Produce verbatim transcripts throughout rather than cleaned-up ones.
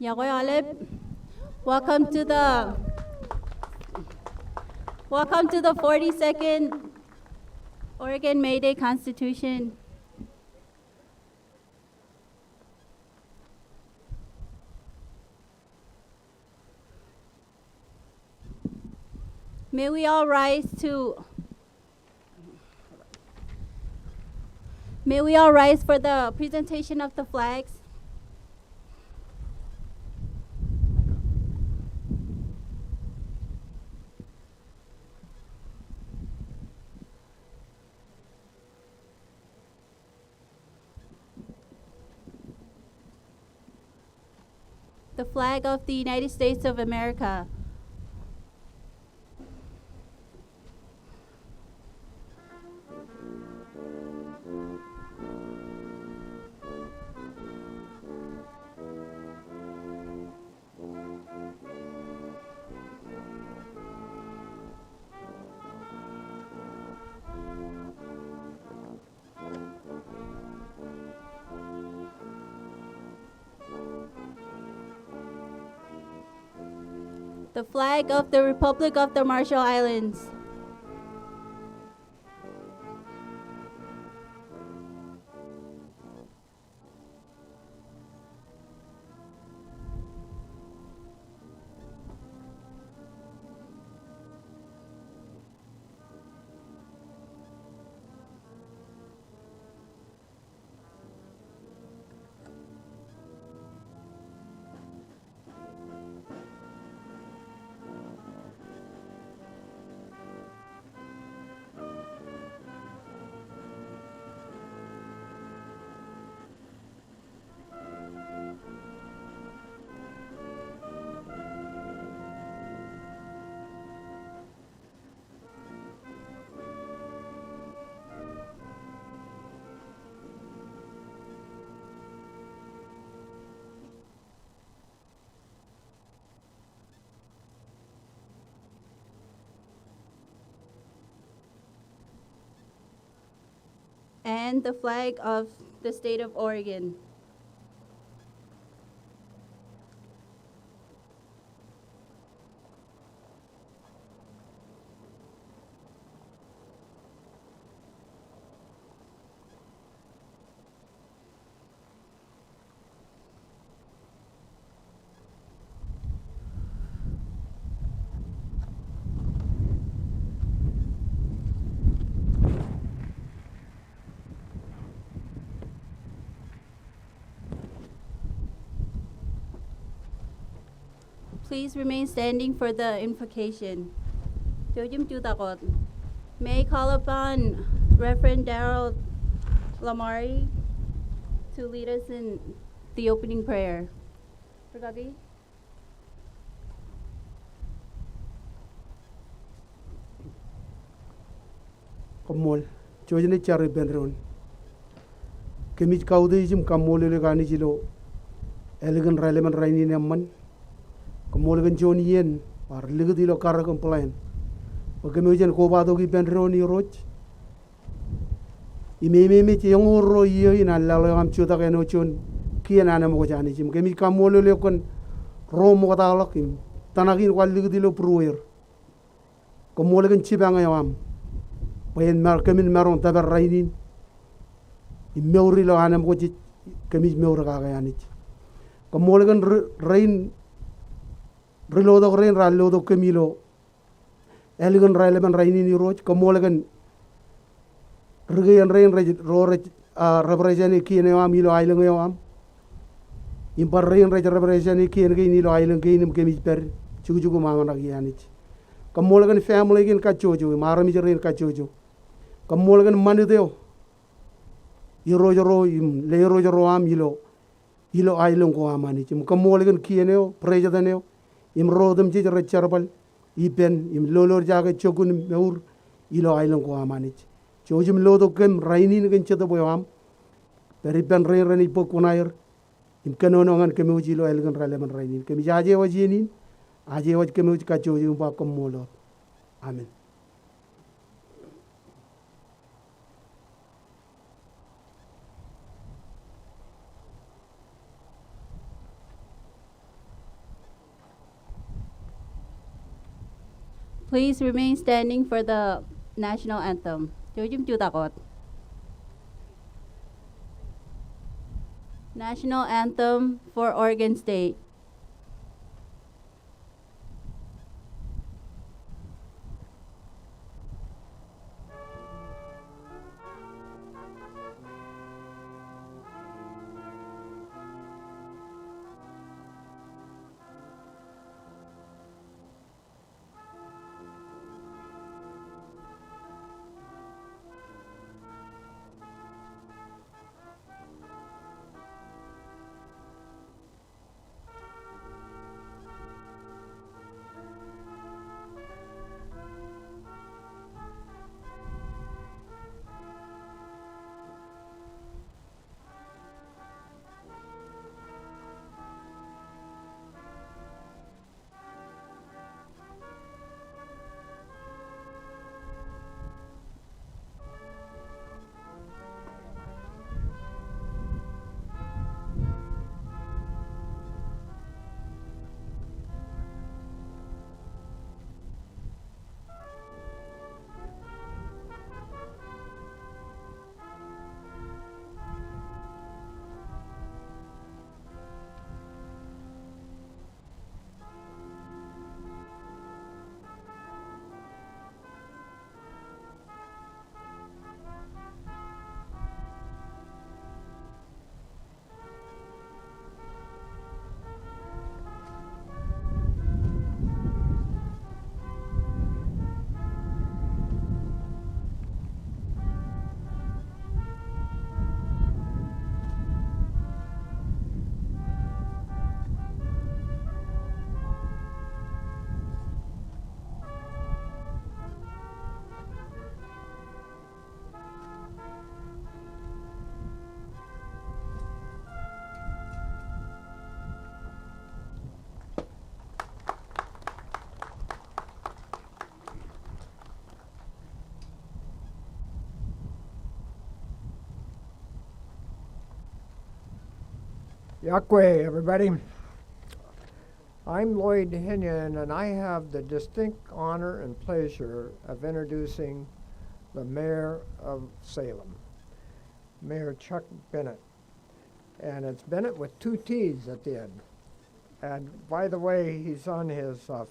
Iọkwe aolep. Welcome to the, welcome to the forty-second Oregon May Day Constitution. May we all rise to, may we all rise for the presentation of the flags. The flag of the United States of America. The flag of the Republic of the Marshall Islands. And the flag of the state of Oregon. Please remain standing for the invocation. Jouj im jutak wōt. May I call upon Reverend Daryl Lamari to lead us in the opening prayer. Rikaki? Koṃṃool, jouj jen jar ippān doon. Kōmij kautiej im kaṃṃoolol eok Anij ilo ālikin raelepin rainin eṃṃan. Koṃṃool kōn juon iien bar likūt ilo karōk im plan bwe kōmwōj en kobatok ippān doon Irooj. Im ememej eñoul ruo iiō in an laḷ eo aṃ jutak āinwōt juon kien anemkwōj Anij. Im kōmij kaṃṃoolol eok kōn ro ṃoktaḷọk im tōnak in kwaar likūt ilo būrueir. Koṃṃool kōn jipañ eo aṃ bwe en mar, kōmin maroñ tōpar rainin im mour ilo anemkwōj ej kōmij mour kake Anij. Koṃṃool kōn ri-, rein, ri lotok rein raar lotok kōm ilo ālikin raelepin rainin Irooj. Koṃṃool kōn ri kein rein rej, ro rej, a, represent e kien eo aṃ ilo aelōñ eo aṃ. Im bar rein rej represent e kien kein ilo aelōñ kein im kōmij pād jukjuk im aṃ nañin Anij. Koṃṃool kōn family kein kajjojo im armej rein kajjojo. Koṃṃool kōn ṃanit eo irooj ro im le irooj ro aṃ ilo ilo aelōñ ko aṃ Anij. Im koṃṃool kōn kien eo, president eo, im ro otemjej rej jerbal ippān im lolorjake jokun im mour ilo aelōñ ko aṃ Anij. Jouj im lotok kōm rainin kōn jetōb eo aṃ. Pād ippān rein renaaj bōk kuṇaer im kōnono ñan kōmwōj ilo ālikin raelepin rainin. Kōmij aje waj iien in, aje waj kōmwōj kajjojo im ba koṃṃool wōt. Amen. Please remain standing for the national anthem. Jouj im jutak wōt. National anthem for Oregon State. Iọkwe, everybody. I'm Lloyd Hennion, and I have the distinct honor and pleasure of introducing the mayor of Salem, Mayor Chuck Bennett. And it's Bennett with two T's at the end. And by the way, he's on his, uh,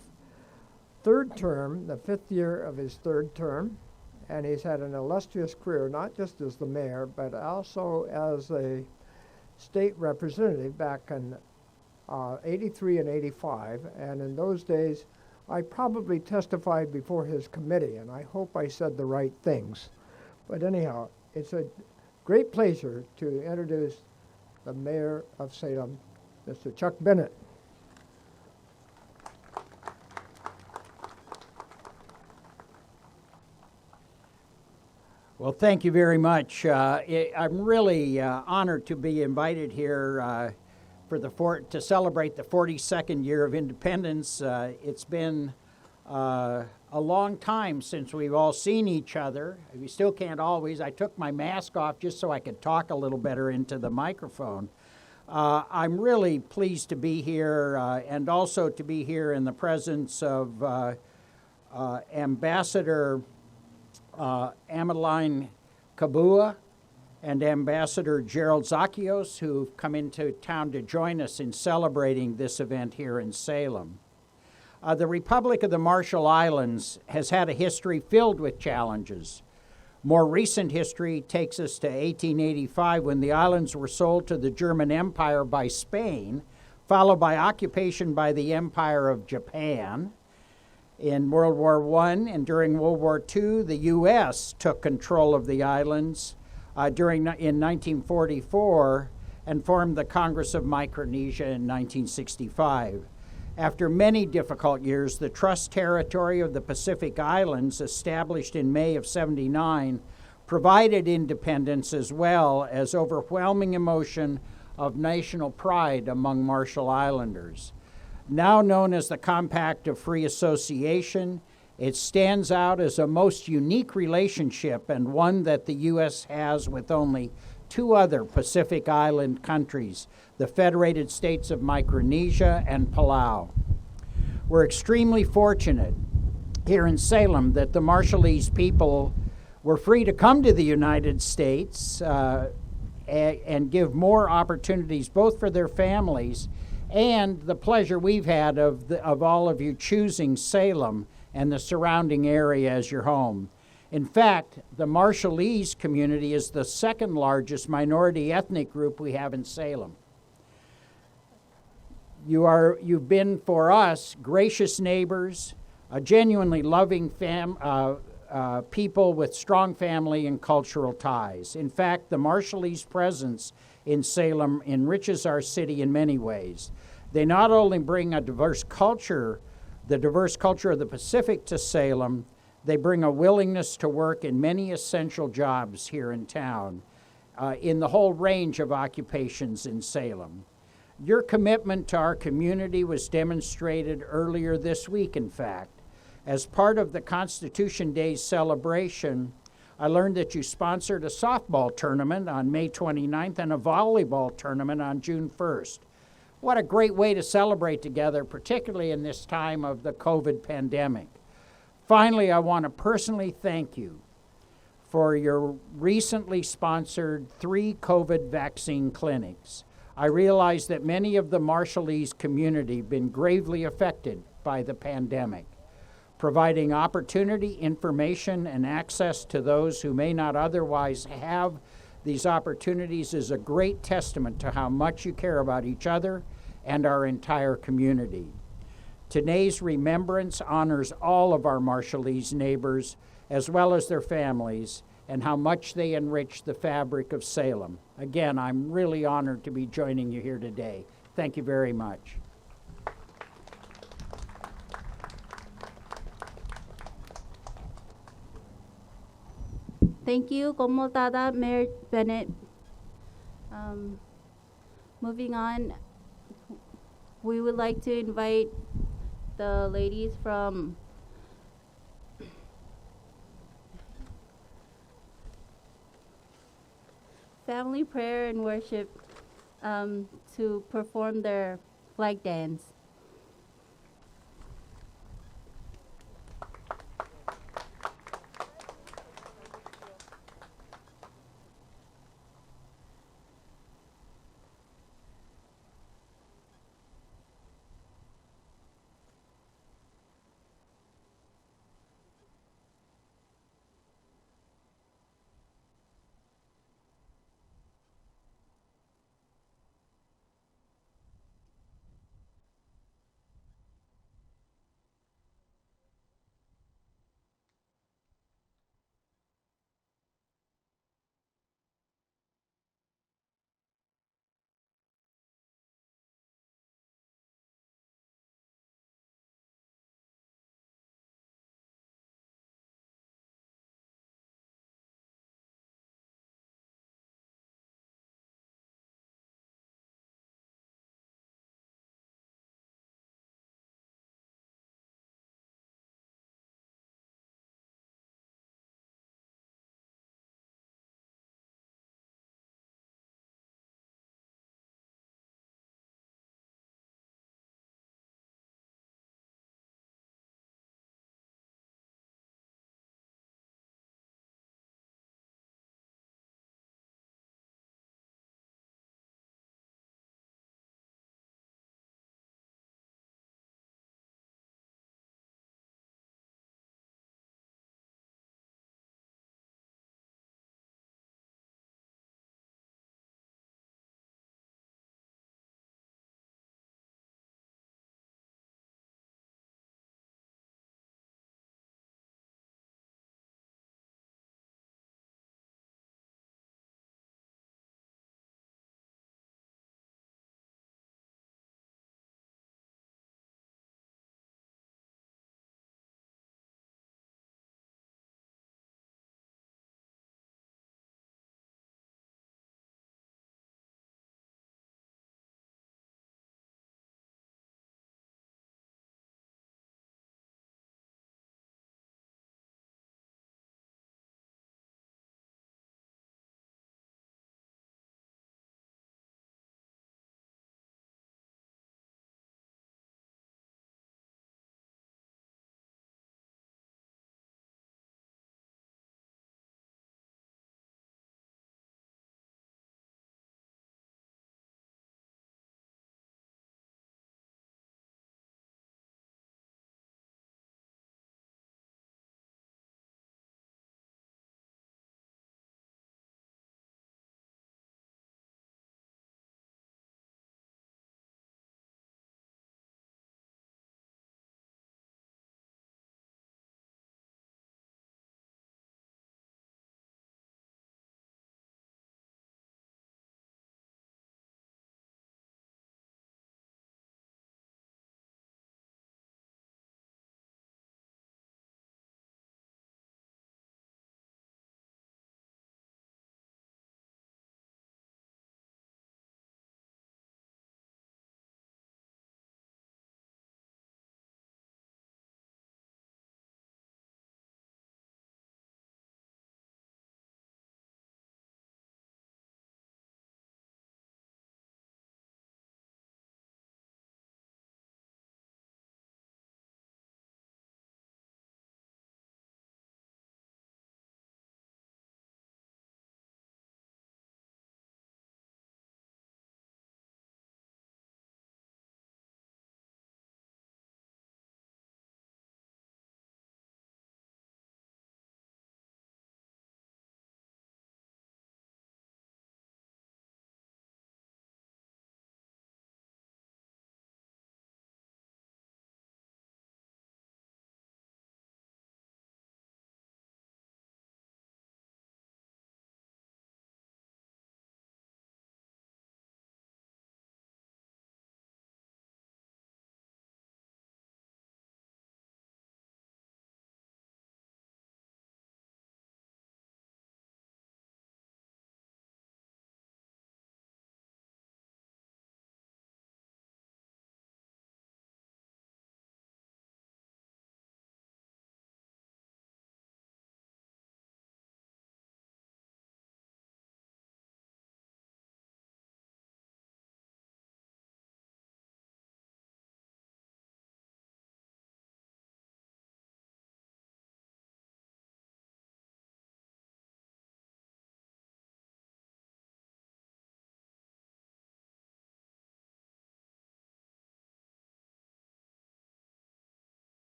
third term, the fifth year of his third term, and he's had an illustrious career, not just as the mayor, but also as a state representative back in, uh, eighty-three and eighty-five. And in those days, I probably testified before his committee, and I hope I said the right things. But anyhow, it's a great pleasure to introduce the mayor of Salem, Mister Chuck Bennett. Well, thank you very much. Uh, I, I'm really, uh, honored to be invited here, uh, for the four, to celebrate the forty-second year of independence. Uh, it's been, uh, a long time since we've all seen each other. We still can't always. I took my mask off just so I could talk a little better into the microphone. Uh, I'm really pleased to be here, uh, and also to be here in the presence of, uh, uh, Ambassador, uh, Ameline Kabua and Ambassador Gerald Zakios, who've come into town to join us in celebrating this event here in Salem. Uh, the Republic of the Marshall Islands has had a history filled with challenges. More recent history takes us to eighteen eighty-five, when the islands were sold to the German Empire by Spain, followed by occupation by the Empire of Japan in World War One, and during World War Two, the U S took control of the islands, uh, during, in nineteen forty-four, and formed the Congress of Micronesia in nineteen sixty-five. After many difficult years, the Trust Territory of the Pacific Islands, established in May of seventy-nine, provided independence as well as overwhelming emotion of national pride among Marshall Islanders. Now known as the Compact of Free Association, it stands out as a most unique relationship, and one that the U S has with only two other Pacific Island countries, the Federated States of Micronesia and Palau. We're extremely fortunate here in Salem, that the Marshallese people were free to come to the United States, uh, a- and give more opportunities both for their families and the pleasure we've had of, the, of all of you choosing Salem and the surrounding area as your home. In fact, the Marshallese community is the second largest minority ethnic group we have in Salem. You are, you've been for us gracious neighbors, a genuinely loving fam- uh, uh, people with strong family and cultural ties. In fact, the Marshallese presence in Salem enriches our city in many ways. They not only bring a diverse culture, the diverse culture of the Pacific to Salem, they bring a willingness to work in many essential jobs here in town, uh, in the whole range of occupations in Salem. Your commitment to our community was demonstrated earlier this week, in fact. As part of the Constitution Day celebration, I learned that you sponsored a softball tournament on May twenty-ninth and a volleyball tournament on June first. What a great way to celebrate together, particularly in this time of the COVID pandemic. Finally, I want to personally thank you for your recently sponsored three COVID vaccine clinics. I realize that many of the Marshallese community have been gravely affected by the pandemic. Providing opportunity, information, and access to those who may not otherwise have these opportunities is a great testament to how much you care about each other and our entire community. Today's remembrance honors all of our Marshallese neighbors, as well as their families, and how much they enrich the fabric of Salem. Again, I'm really honored to be joining you here today. Thank you very much. Thank you, Koṃṃool tata, Mayor Bennett. Um, moving on, we would like to invite the ladies from Family Prayer and Worship, um, to perform their flag dance.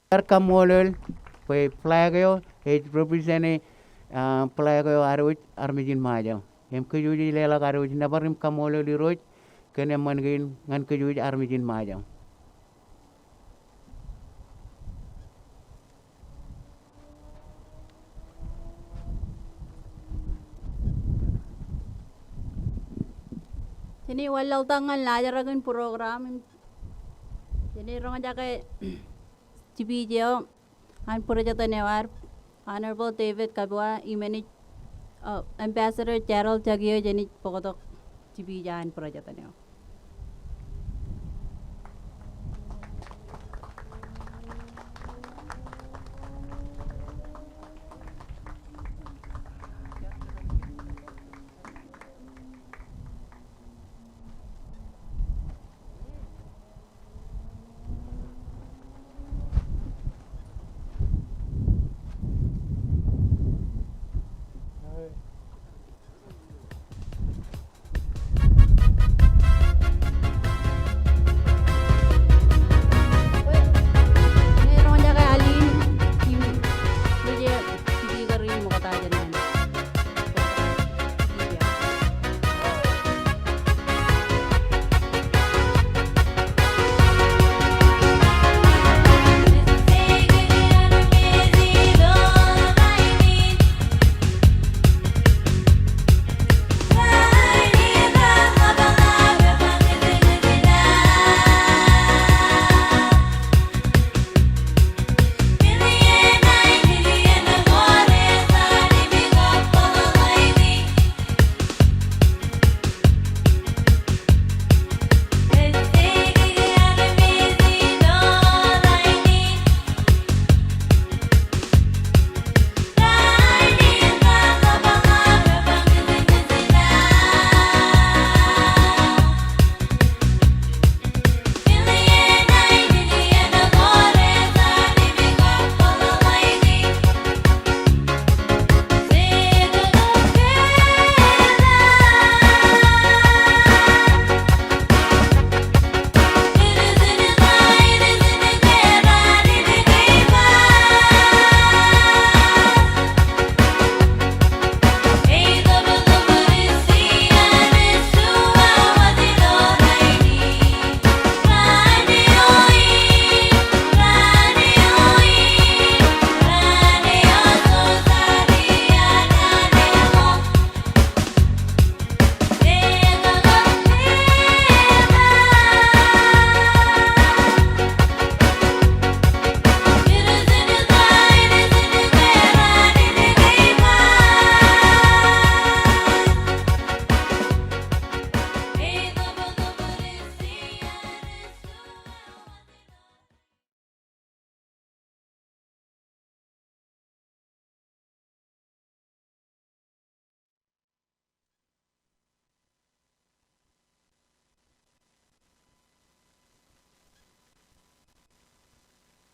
Bar kaṃṃoolol bwe flag eo ej represent e, ah, flag eo ad wōj armej in Ṃajeḷ. Im kōj wōj ej leḷọk ad wōj nōbar im kaṃṃoolol Irooj kōn eṃṃan kein ñan kōj wōj armej in Ṃajeḷ. Jenaaj wanlaḷtak ñan laajrak in program im jenaaj roñjake speech eo an President eo ad, Honorable David Kabua, im enaaj, uh, Ambassador Gerald Jagio, jenaaj bōktok speech eo an President eo.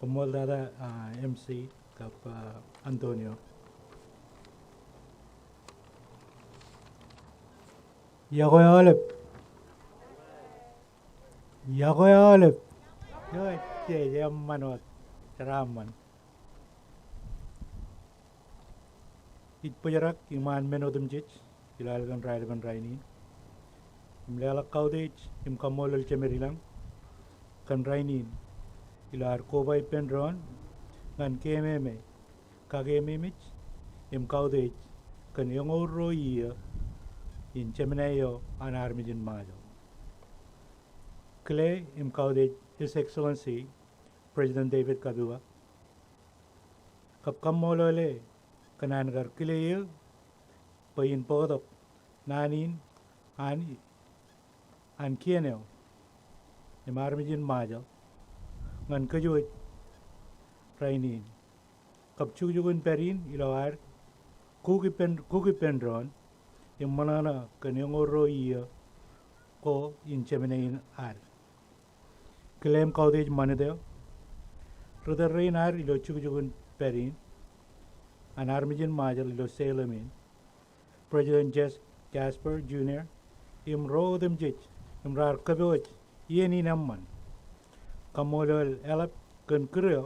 Koṃṃool tata, ah, M C kab, ah, Antonio. Iọkwe aolep. Iọkwe aolep. Eo, ej, ej eṃṃan wōt, jeraaṃṃan. Ij bōjrak iṃaan men otemjej ilo aer kōn raelepen rainin im leḷọk kautiej im kaṃṃoolol Jemedelañ kōn rainin ilo ad koba ippān doon ñan keememej, kakeememej im kautiej kōn eñoul ruo iiō in jemān eo an armej in Ṃajeḷ. Kile im kautiej His Excellency President David Kabua, kab kaṃṃoolole kōn an kar kile eō bwe in bōktok naan in an, an kien eo im armej in Ṃajeḷ ñan kōj wōj rainin kab jukjuk in pād in ilo ad kuk ippān, kuk ippān doon im ṃōṇōṇō kōn eñoul ruo iiō ko in jemān in ad. Kile im kautiej ṃanit eo ri tōl rein ad ilo jukjuk in pād in an armej in Ṃajeḷ ilo Salem in, President Jes Kasper Junior im ro otemjej im raar kōpooj iien in eṃṃan. Kaṃṃoolol eḷap kōn kūr eo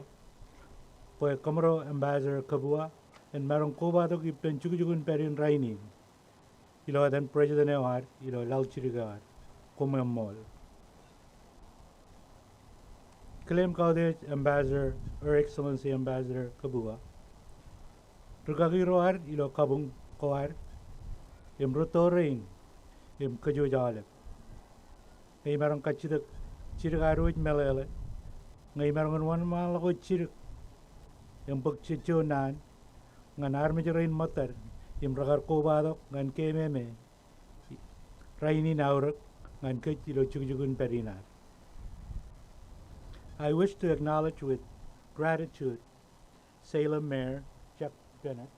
bwe kōmro Ambassador Kabua en maroñ kobatok ippān jukjuk in pād in rainin ilo etan President eo ad ilo laḷ jidik eo ad. Koṃṃool. Kile im kautiej Ambassador, Her Excellency Ambassador Kabua, rūkaki ro ad ilo kabuñ ko ad im rūtto rein im kōjwōj aolep. Ñe imaroñ kajjitōk jidik ad wōj meḷeḷe, ñe imaroñ wōnṃaanḷọk wōj jidik im bōk jejjo naan ñan armej rein ṃōttad im rekar kobatok ñan kememej rainin aorōk ñan kōj ilo jukjuk in pād in ad. I wish to acknowledge with gratitude Salem Mayor Chuck Bennett.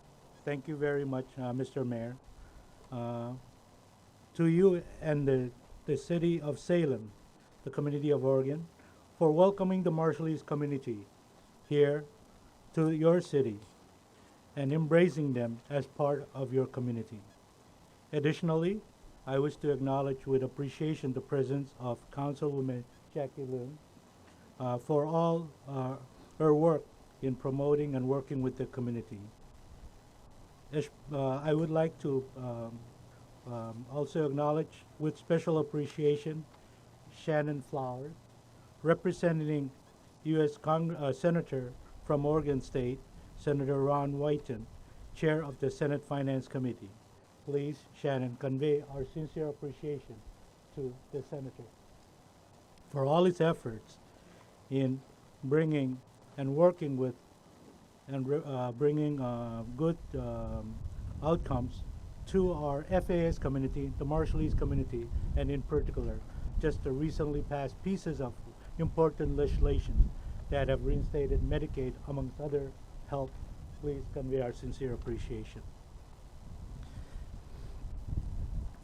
Thank you very much, uh, Mister Mayor. Uh, to you and the, the city of Salem, the community of Oregon, for welcoming the Marshallese community here to your city and embracing them as part of your community. Additionally, I wish to acknowledge with appreciation the presence of Councilwoman Jackie Lynn, uh, for all, uh, her work in promoting and working with the community. As-, uh, I would like to, um, um, also acknowledge with special appreciation Shannon Flowers, representing U S Cong-, uh, Senator from Oregon State, Senator Ron Wyden, Chair of the Senate Finance Committee. Please, Shannon, convey our sincere appreciation to the Senator for all his efforts in bringing and working with and re-, uh, bringing, uh, good, um, outcomes to our F A S community, the Marshallese community, and in particular, just the recently passed pieces of important legislation that have reinstated Medicaid, amongst other health. Please convey our sincere appreciation.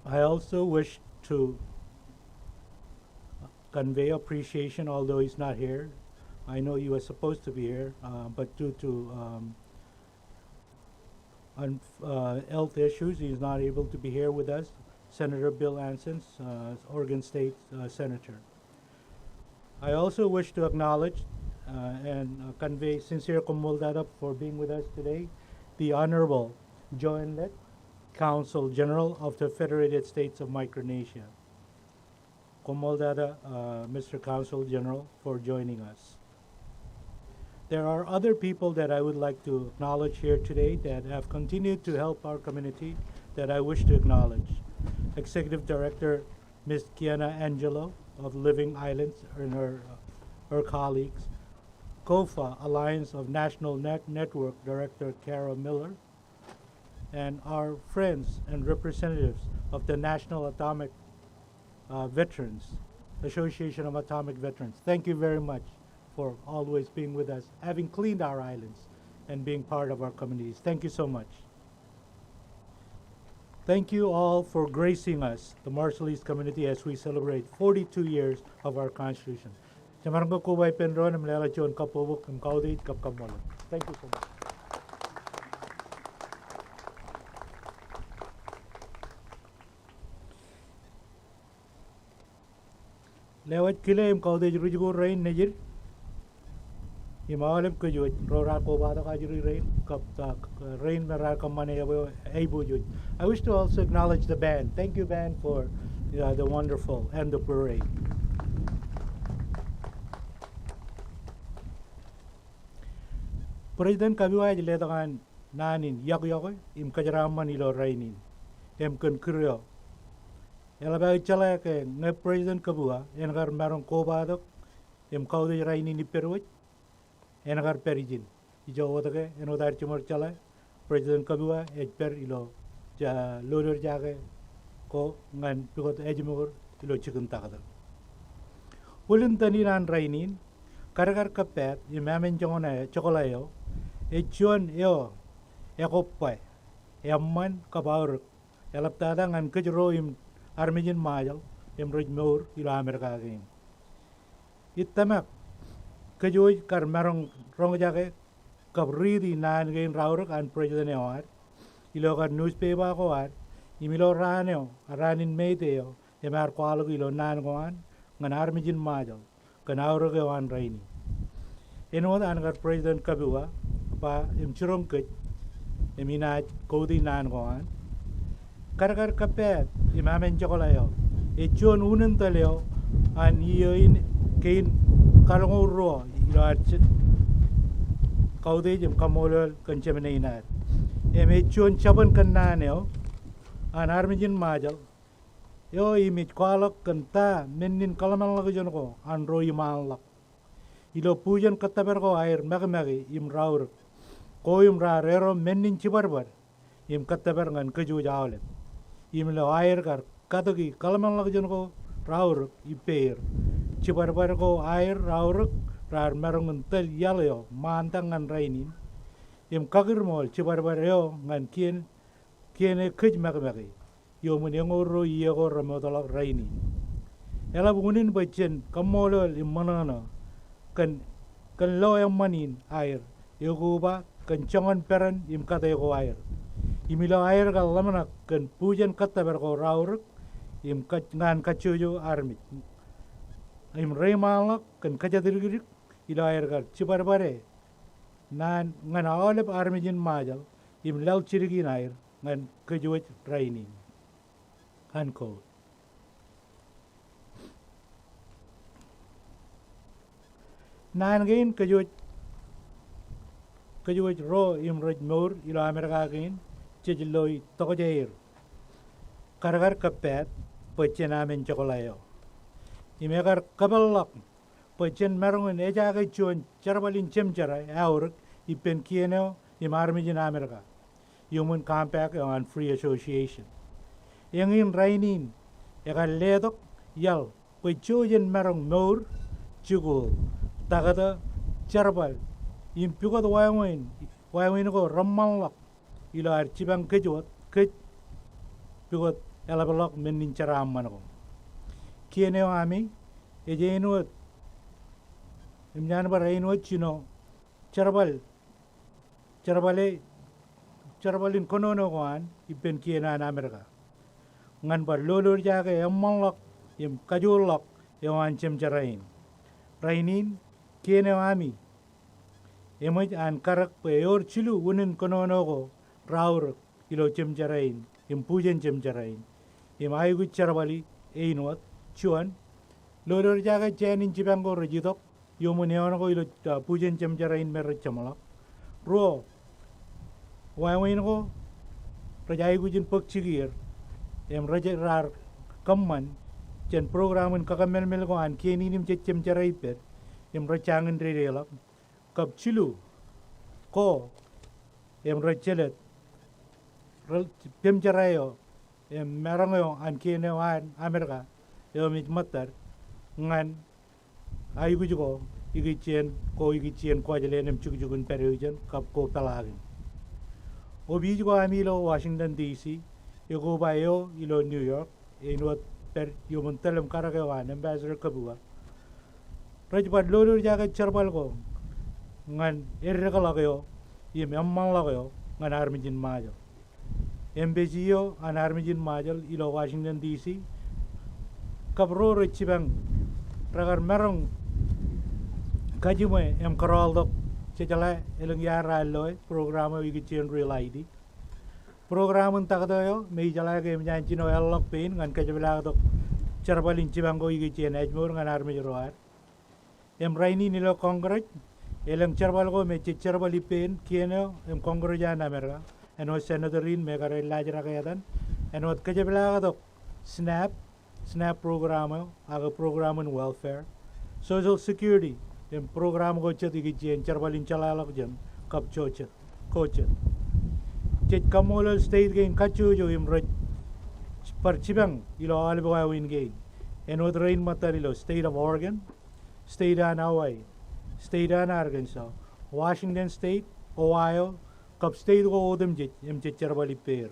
I also wish to convey appreciation, although he's not here. I know he was supposed to be here, uh, but due to, um, un-, uh, health issues, he's not able to be here with us. Senator Bill Anson, uh, Oregon State, uh, Senator. I also wish to acknowledge, uh, and, uh, convey sincere koṃṃool tata for being with us today, the Honorable Joe Inlet, Consul General of the Federated States of Micronesia. Koṃṃool tata, uh, Mister Consul General, for joining us. There are other people that I would like to acknowledge here today that have continued to help our community that I wish to acknowledge. Executive Director Miss Kiana Angelo of Living Islands and her, her colleagues. COFA, Alliance of National Net-, Network Director Carol Miller, and our friends and representatives of the National Atomic, uh, Veterans, Association of Atomic Veterans. Thank you very much for always being with us, having cleaned our islands, and being part of our communities. Thank you so much. Thank you all for gracing us, the Marshallese community, as we celebrate forty-two years of our Constitution. Jemaroñ ke koba ippān doon im leḷọk juon kabbokbok im kautiej kab kaṃṃoolol. Thank you so much. Lewōj kile im kautiej ri-jikuuḷ rein nejid im aolep kōj wōj ro raar kobatok ajri rein kab, uh, rein me raar kōṃṃane ebwe aiboojoj. I wish to also acknowledge the band. Thank you, band, for, uh, the wonderful and the parade. President Kabua ej letok an naan in iọkiọkwe im kōjeraaṃṃan ilo rainin im kōn kūr eo. Eḷap aō jeḷā ke ñe President Kabua en kar maroñ kobatok im kautiej rainin ippād wōj, en kar pād ijin. Ijo wōt ke āinwōt ad jiṃor jeḷā, President Kabua ej pād ilo ja-, lolorjake ko ñan pukot ājmokur ilo jikin taktō. Ulimtōn in an rainin, kadkad kōppād im āmen joñan eo, jokōḷā eo, ej juon eo ekobba, eṃṃan kab aorōk, eḷaptata ñan kōj ro im armej in Ṃajeḷ im rej mour ilo Amerika kein. Ij tōmak kōj wōj kar maroñ roñjake kab riiti naan kein raorōk an President eo ad ilo kar newspaper ko ad im ilo raan eo, raan in Meitei eo, im ear kwaḷọk ilo naan ko an ñan armej in Ṃajeḷ kōn aorōk eo an rainin. Āinwōt an kar President Kabua ba im jiroñ kōj im inaaj kautiej naan ko an. Kadkad kōppād im amān jokḷā eo ej juon unin tōl eo an iiō in kein kaḷoñoul ruo ilo ad kautiej im kaṃṃoolol kōn Jemān eo ad. Im ej juon jabōn kōnnaan eo an armej in Ṃajeḷ eo im ej kwaḷọk kōn ta men in kōḷmānḷọkjeṇ ko an ro iṃaanḷọk ilo bujen kōttōpar ko aer makimaki im raorōk ko im raar erro men in jibadbad im kōttōpar ñan kōjwōj aolep. Im ilo aer kar katōki kōḷmānḷọkjeṇ ko raorōk ippāer, jibadbad ko aer raorōk raar maroñ in tōl iaḷ eo ṃaantak ñan rainin im kakūrmool jibadbad eo ñan kien kien e kōj makimaki iuṃwin eñoul ruo iiō ko remootḷọk rainin. Eḷap unin bwe jen kaṃṃoolol im ṃōṇōṇō kōn kōn lo eṃṃan in aer ekoba kōn joñan peran im kate ko aer. Im ilo aer kar ḷōmṇak kōn bujen kōttōpar ko raorōk im ñan kajjojo armej im reiṃaanḷọk kōn kōjatdikdik ilo aer kar jibadbade naan ñan aolep armej in Ṃajeḷ im laḷ jidik in aer ñan kōjwōj rainin. Unquote. Naan kein kōjwōj kōjwōj ro im rej mour ilo Amerika kein jej lo itokjāer kadkad kōppād bwe jen amān jokḷā eo. Im ekar kōpeḷḷọk bwe jen maroñ in ejaake juon jerbal in jemjerā aorōk ippān kien eo im armej in Amerika iuṃwin compact eo an free association. Eñin rainin ekar letok iaḷ bwe jo jen maroñ mour, jikuuḷ, taktō, jerbal im pukot wāween wāween ko reṃṃanḷọk ilo ad jipañ kōj wōt kōj pukot eḷapḷọk men in jeraaṃṃan ko. Kien eo ami ej āinwōt im jān bar āinwōt jino jerbal jerbale jerbal in kōnono ko an ippān kien an Amerika ñan bar lolorjake eṃṃanḷọk im kajoorḷọk eo an jemjerā in. Rainin kien eo ami eṃōj an karōk bwe ewōr jilu unin kōnono ko raorōk ilo jemjerā in im bujen jemjerā in im aikuj jerbali āinwōt juon, lolorjake jāān in jipañ ko rej itok iuṃwin eoon ko ilo bujen jemjerā in me rej jeṃḷọk. Ruo, wāween ko rej aikuj in bōk jikier im rej raar kōṃṃan jān program in kakememel ko an kein in im jej jemjerā ipped im rej jañin dedeḷọk. Kab jilu, ko im rej jelōt rej pemjerā eo im maroñ eo an kien eo an Amerika eo im ej ṃōttad ñan aikuj ko ikijjien ko ikijjien Kuwajleen im jukjuk in pād eo ijeṇ kab ko peḷaakin. Opiij ko ami ilo Washington D C ekoba eo ilo New York āinwōt pād iuṃwin tōl im karōk eo an Ambassador Kabua rej bar lolorjake jerbal ko ñan eddekḷọk eo im eṃṃanḷọk eo ñan armej in Ṃajeḷ. Embassy eo an armej in Ṃajeḷ ilo Washington D C kab ro rej jipañ rekar maroñ kajiṃwe im kōrọọltok, jejeḷā elōñ iaar raar loe program eo ikijjien Real I D. Program in taktō eo me ijeḷā ke eṃōj an jino eḷḷọk pein ñan kōjepḷaaktok jerbal in jipañ ko ikijjien ājmour ñan armej ro ad. Im rainin ilo Congress elōñ jerbal ko me jej jerbal ippān kien eo im Congress an Amerika āinwōt senator in me kar ellaajrak etan āinwōt kōjepḷaaktok SNAP, SNAP program eo ak program in welfare, Social Security im program ko jet ikijjien jerbal in jeḷāḷọkjeṇ kab jo jet ko jet. Jej kaṃṃoolol state kein kajjojo im rej bar jipañ ilo aolep wāween kein āinwōt rein ṃōttad ilo State of Oregon, State an Hawaii, State an Arkansas, Washington State, Ohio, kab state ko otemjej im jej jerbal ippāer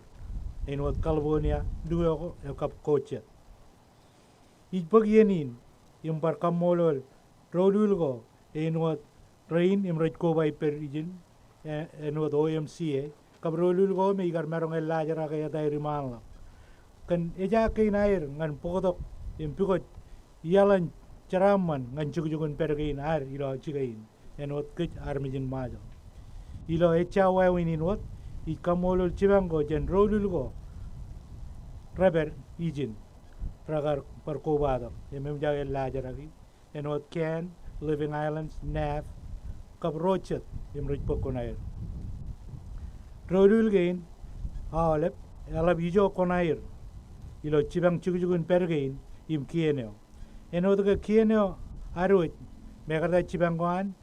āinwōt California, New York, kab ko jet. Ij bōk iien in im bar kaṃṃoolol doulul ko āinwōt rein im rej koba ippād ijin āinwōt O M C A kab doulul ko me ikar maroñ ellaajrak etan im ṃaanḷọk kōn ejaak kein aer ñan bōktok im pukot iaḷ an jeraaṃṃan ñan jukjuk in pād kein ad ilo jikein āinwōt kōj armej in Ṃajeḷ. Ilo ejja wāween in wōt, ij kaṃṃoolol jipañ ko jān doulul ko repād ijin rekar bar kobatok im eṃōj aō laajrak. Āinwōt Can, Living Islands, Neff, kab ro jet im rej bōk kuṇaer. Doulul kein aolep eḷap ijo kuṇaer ilo jipañ jukjuk in pād kein im kien eo. Āinwōt ke kien eo ad wōj, mekarta jipañ ko an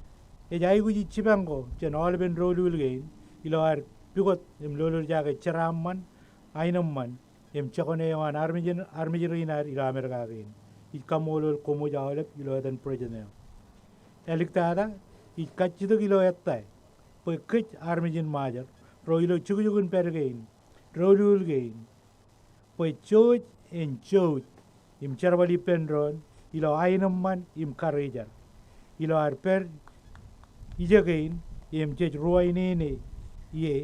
ej aikuji jipañ ko jān aolepen doulul kein ilo ad pukot im lolorjake jeraaṃṃan, aenōṃṃan, im jokane eo an armej in, armej rein ad ilo Amerika kein. Ij kaṃṃoolol koṃwōj aolep ilo etan President eo. Āliktata, ij kajjitōk ilo ettā bwe kōj armej in Ṃajeḷ ro ilo jukjuk in pād kein, doulul kein, bwe jouj en jouj im jerbal ippān doon ilo aenōṃṃan im karijer ilo ad pād ijekein im jej ruwainene ie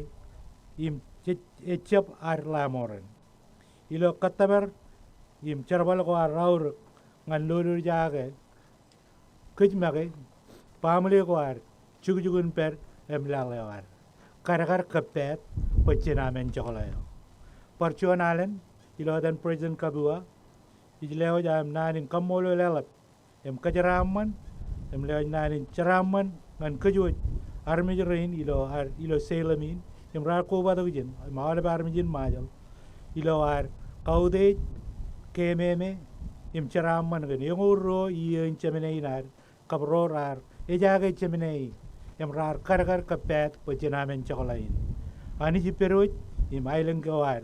im jej ejjab ad laṃoran. Ilo kōttōpar im jerbal ko ad aorōk ñan lolorjake kōj make, baaṃle ko ad, jukjuk in pād im laḷ eo ad. Kadkad kōppaat bwe jenaam enjokḷọk eo. Bar juon alen ilo etan President Kabua, ij lewōj aṃ naan in kaṃṃoolol eḷap im kōjeraaṃṃan im lewōj naan in jeraaṃṃan ñan kōj wōj armej rein ilo ad, ilo Salem in im raar kobatok ijin im aolep armej in Ṃajeḷ ilo ad kautiej, keememe im jeraaṃṃan kōn eñoul ruo iiō in jemān in ad kab ro raar ejaake jemān in im raar kadkad kōppaat bwe jenaam enjokḷọk in. Anij ippād wōj im aelōñ ko ad.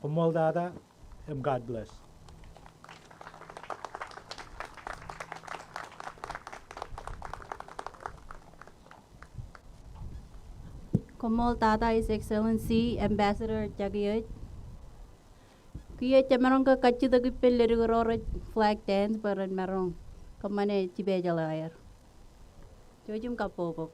Koṃṃooltata im God bless. Koṃṃooltata His Excellency Ambassador Jakiej. Kiiō jemaroñ ke kajjitōk ippān ledik ro rej flag dance bwe ren maroñ kōṃṃane jipejeḷā aer. Jouj im kabbokbok.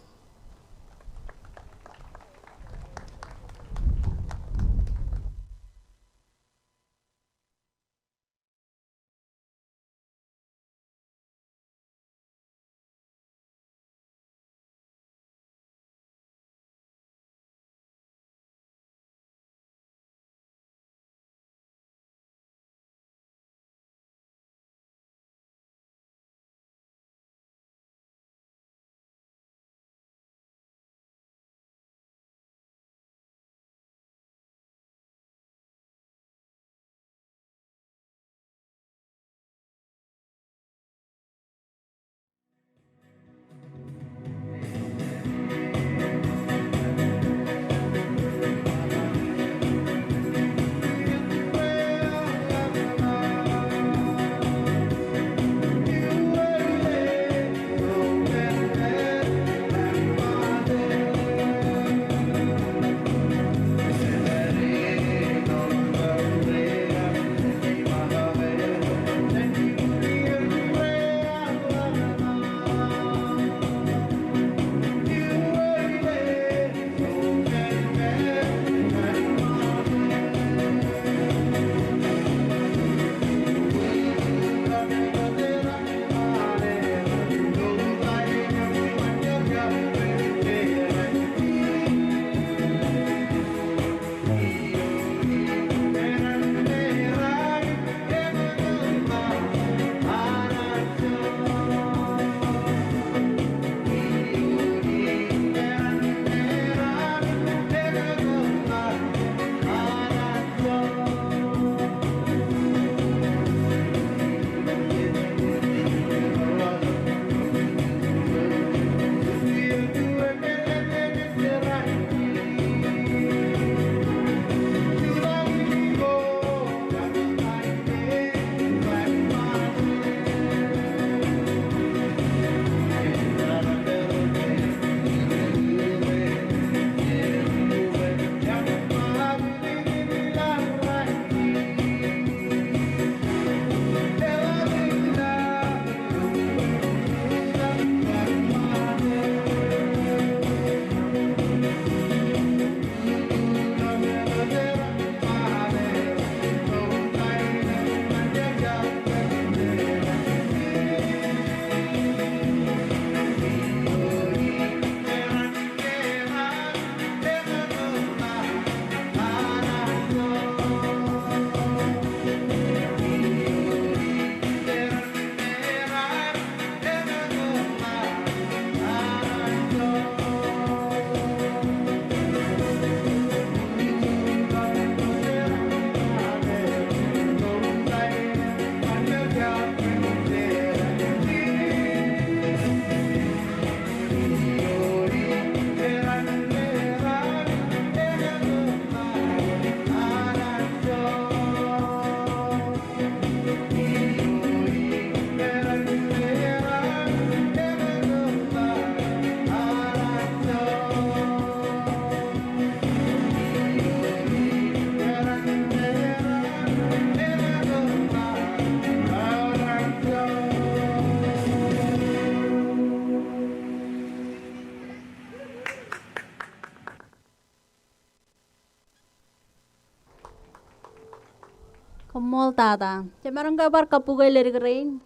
Koṃṃool tata. Jemaroñ ke bar kabukwōj ledik rein.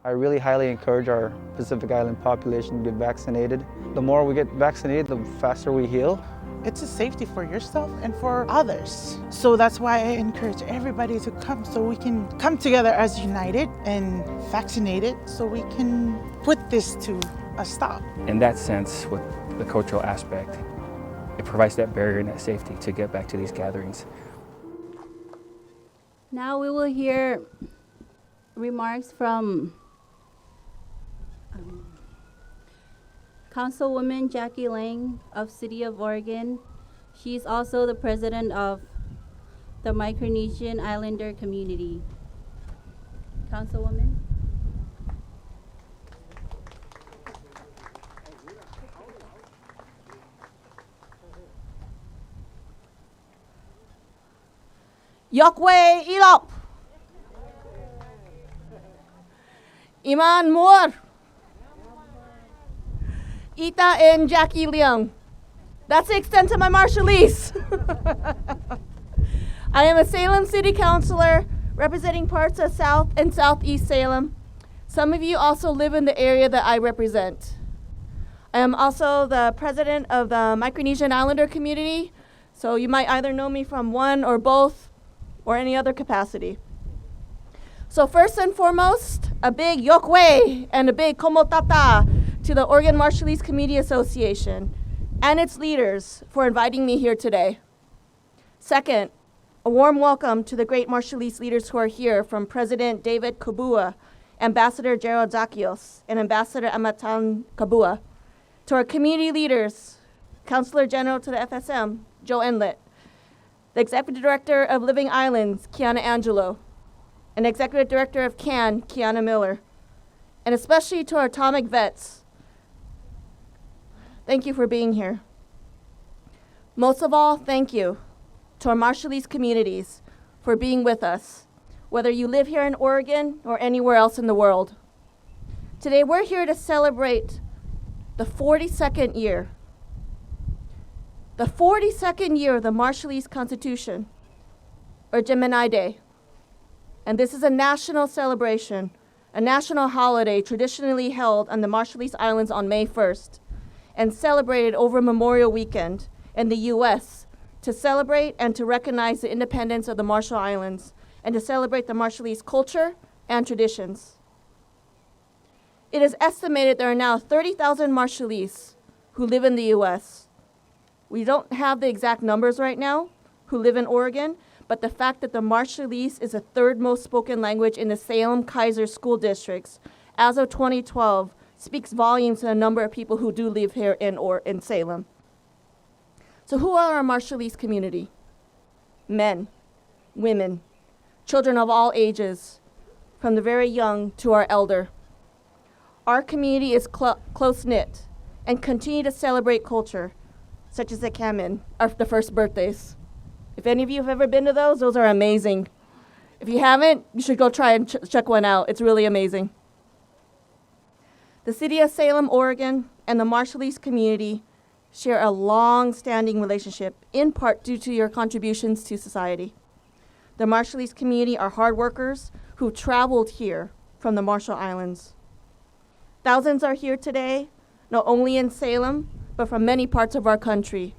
I really highly encourage our Pacific Island population to get vaccinated. The more we get vaccinated, the faster we heal. It's a safety for yourself and for others. So that's why I encourage everybody to come, so we can come together as united and vaccinated, so we can put this to a stop. In that sense, with the cultural aspect, it provides that barrier and that safety to get back to these gatherings. Now we will hear remarks from, um, Councilwoman Jackie Lang of City of Oregon. She's also the president of the Micronesian Islander community. Councilwoman? Iọkwe ilọk. Iṃaan mour. Ita en Jackie Lang. That's the extent of my Marshallese. I am a Salem City Councilor representing parts of South and Southeast Salem. Some of you also live in the area that I represent. I am also the president of the Micronesian Islander community, so you might either know me from one or both or any other capacity. So first and foremost, a big iọkwe and a big koṃṃool tata to the Oregon Marshallese Community Association and its leaders for inviting me here today. Second, a warm welcome to the great Marshallese leaders who are here, from President David Kabua, Ambassador Gerald Zakios, and Ambassador Ametan Kabua, to our community leaders, Counselor General to the F S M, Joe Enlet, the Executive Director of Living Islands, Kiana Angelo, and Executive Director of CAN, Kiana Miller, and especially to our Atomic vets. Thank you for being here. Most of all, thank you to our Marshallese communities for being with us, whether you live here in Oregon or anywhere else in the world. Today, we're here to celebrate the forty-second year, the forty-second year of the Marshallese Constitution, or Jiminy Day. And this is a national celebration, a national holiday traditionally held on the Marshallese Islands on May first and celebrated over Memorial Weekend in the U S to celebrate and to recognize the independence of the Marshall Islands and to celebrate the Marshallese culture and traditions. It is estimated there are now thirty thousand Marshallese who live in the U S. We don't have the exact numbers right now who live in Oregon, but the fact that the Marshallese is the third most spoken language in the Salem-Keizer school districts as of twenty twelve speaks volumes to the number of people who do live here in, or in Salem. So who are our Marshallese community? Men, women, children of all ages, from the very young to our elder. Our community is cl-, close-knit and continue to celebrate culture, such as the Kamin, or the first birthdays. If any of you have ever been to those, those are amazing. If you haven't, you should go try and ch-, check one out. It's really amazing. The City of Salem, Oregon, and the Marshallese community share a long-standing relationship, in part due to your contributions to society. The Marshallese community are hard workers who traveled here from the Marshall Islands. Thousands are here today, not only in Salem, but from many parts of our country,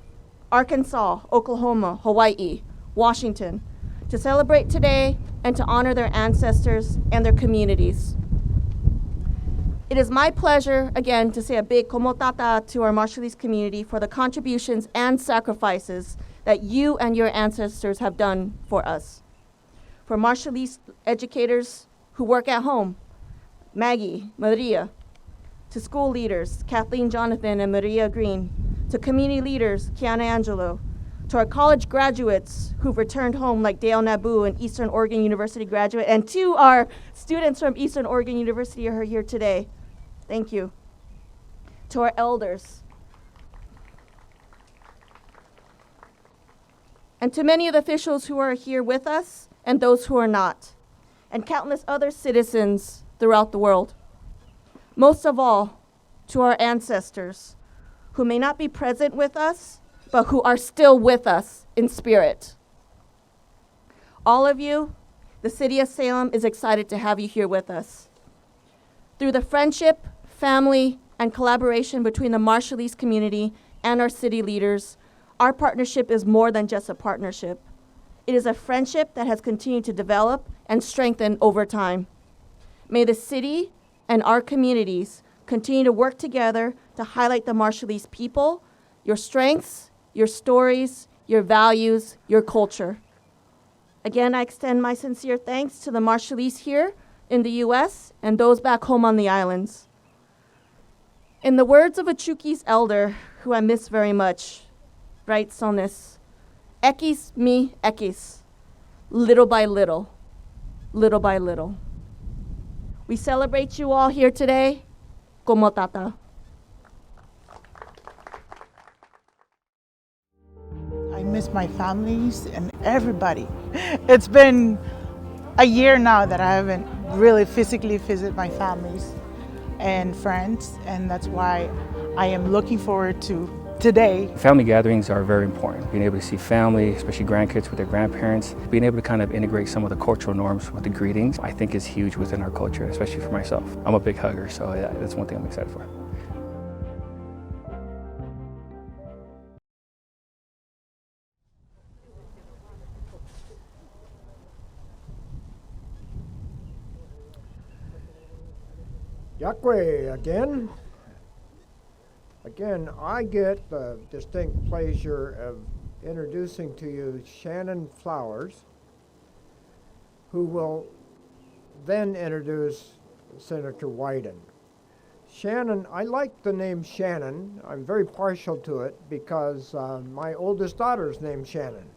Arkansas, Oklahoma, Hawaii, Washington, to celebrate today and to honor their ancestors and their communities. It is my pleasure, again, to say a big koṃṃool tata to our Marshallese community for the contributions and sacrifices that you and your ancestors have done for us. For Marshallese educators who work at home, Maggie, Maria, to school leaders, Kathleen Jonathan and Maria Green, to community leaders, Kiana Angelo, to our college graduates who've returned home, like Dale Nabu, an Eastern Oregon University graduate, and to our students from Eastern Oregon University who are here today. Thank you. To our elders. And to many of the officials who are here with us and those who are not, and countless other citizens throughout the world. Most of all, to our ancestors, who may not be present with us, but who are still with us in spirit. All of you, the City of Salem is excited to have you here with us. Through the friendship, family, and collaboration between the Marshallese community and our city leaders, our partnership is more than just a partnership. It is a friendship that has continued to develop and strengthen over time. May the city and our communities continue to work together to highlight the Marshallese people, your strengths, your stories, your values, your culture. Again, I extend my sincere thanks to the Marshallese here in the U S and those back home on the islands. In the words of a Chuukese elder who I miss very much, writes on this, "Ekkis me ekkis, little by little, little by little." We celebrate you all here today. Koṃṃool tata. I miss my families and everybody. It's been a year now that I haven't really physically visited my families and friends, and that's why I am looking forward to today. Family gatherings are very important. Being able to see family, especially grandkids with their grandparents, being able to kind of integrate some of the cultural norms with the greetings, I think is huge within our culture, especially for myself. I'm a big hugger, so yeah, that's one thing I'm excited for. Yokwe again. Again, I get the distinct pleasure of introducing to you Shannon Flowers, who will then introduce Senator Wyden. Shannon, I like the name Shannon. I'm very partial to it because uh, my oldest daughter's named Shannon.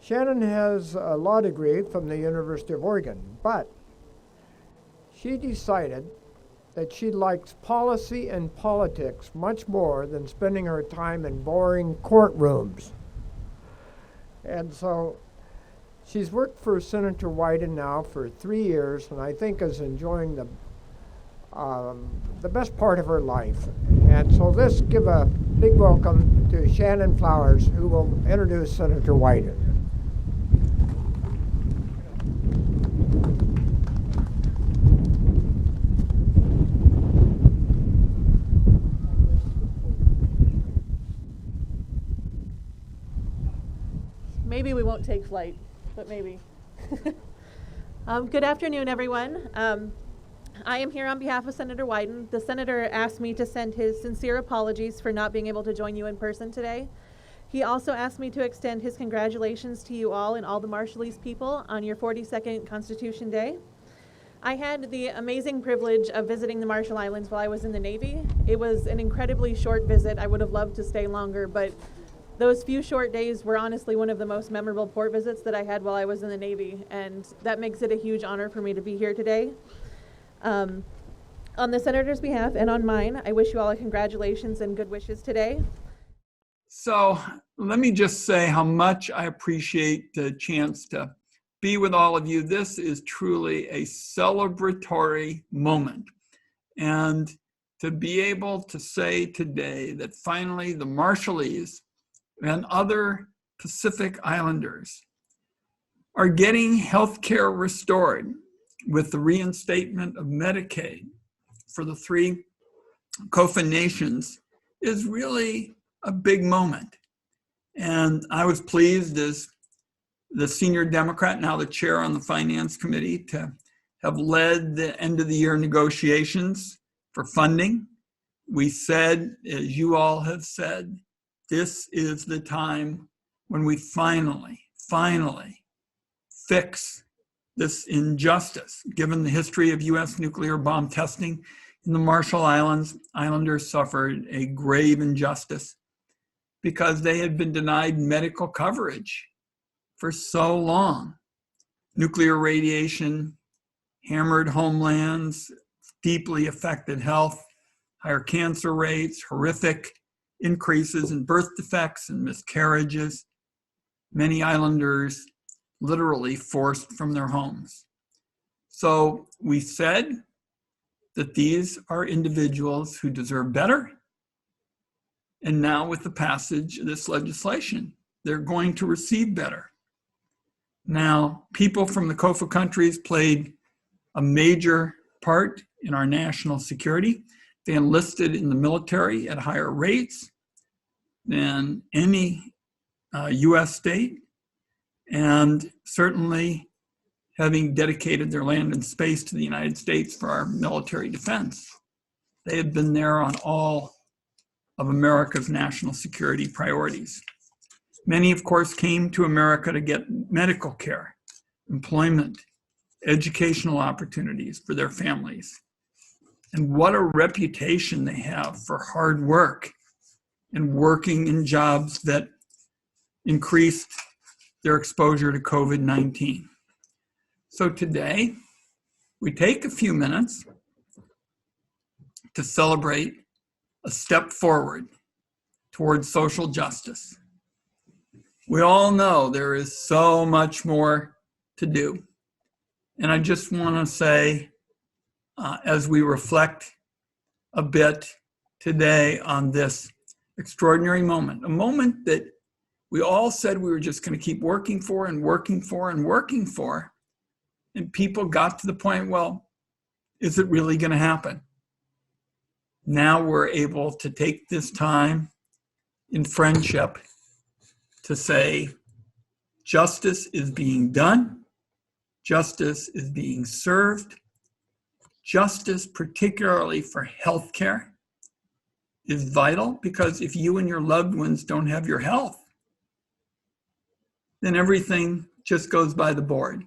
Shannon has a law degree from the University of Oregon, but she decided that she likes policy and politics much more than spending her time in boring courtrooms. And so she's worked for Senator Wyden now for three years, and I think is enjoying the, um, the best part of her life. And so let's give a big welcome to Shannon Flowers, who will introduce Senator Wyden. Maybe we won't take flight, but maybe. Um, good afternoon, everyone. Um, I am here on behalf of Senator Wyden. The senator asked me to send his sincere apologies for not being able to join you in person today. He also asked me to extend his congratulations to you all and all the Marshallese people on your forty-second Constitution Day. I had the amazing privilege of visiting the Marshall Islands while I was in the Navy. It was an incredibly short visit. I would have loved to stay longer, but those few short days were honestly one of the most memorable port visits that I had while I was in the Navy, and that makes it a huge honor for me to be here today. Um, on the senator's behalf and on mine, I wish you all a congratulations and good wishes today. So let me just say how much I appreciate the chance to be with all of you. This is truly a celebratory moment. And to be able to say today that finally the Marshallese and other Pacific Islanders are getting health care restored with the reinstatement of Medicaid for the three COFA nations is really a big moment. And I was pleased as the senior Democrat, now the chair on the Finance Committee, to have led the end of the year negotiations for funding. We said, as you all have said, this is the time when we finally, finally fix this injustice. Given the history of U S nuclear bomb testing in the Marshall Islands, islanders suffered a grave injustice because they had been denied medical coverage for so long. Nuclear radiation hammered homelands, deeply affected health, higher cancer rates, horrific increases in birth defects and miscarriages. Many islanders literally forced from their homes. So we said that these are individuals who deserve better. And now with the passage of this legislation, they're going to receive better. Now, people from the COFA countries played a major part in our national security. They enlisted in the military at higher rates than any, uh, U S state, and certainly having dedicated their land and space to the United States for our military defense. They have been there on all of America's national security priorities. Many, of course, came to America to get medical care, employment, educational opportunities for their families. And what a reputation they have for hard work and working in jobs that increased their exposure to COVID nineteen. So today, we take a few minutes to celebrate a step forward towards social justice. We all know there is so much more to do. And I just want to say, uh, as we reflect a bit today on this extraordinary moment, a moment that we all said we were just going to keep working for and working for and working for. And people got to the point, well, is it really going to happen? Now we're able to take this time in friendship to say, justice is being done, justice is being served, justice, particularly for healthcare, is vital, because if you and your loved ones don't have your health, then everything just goes by the board.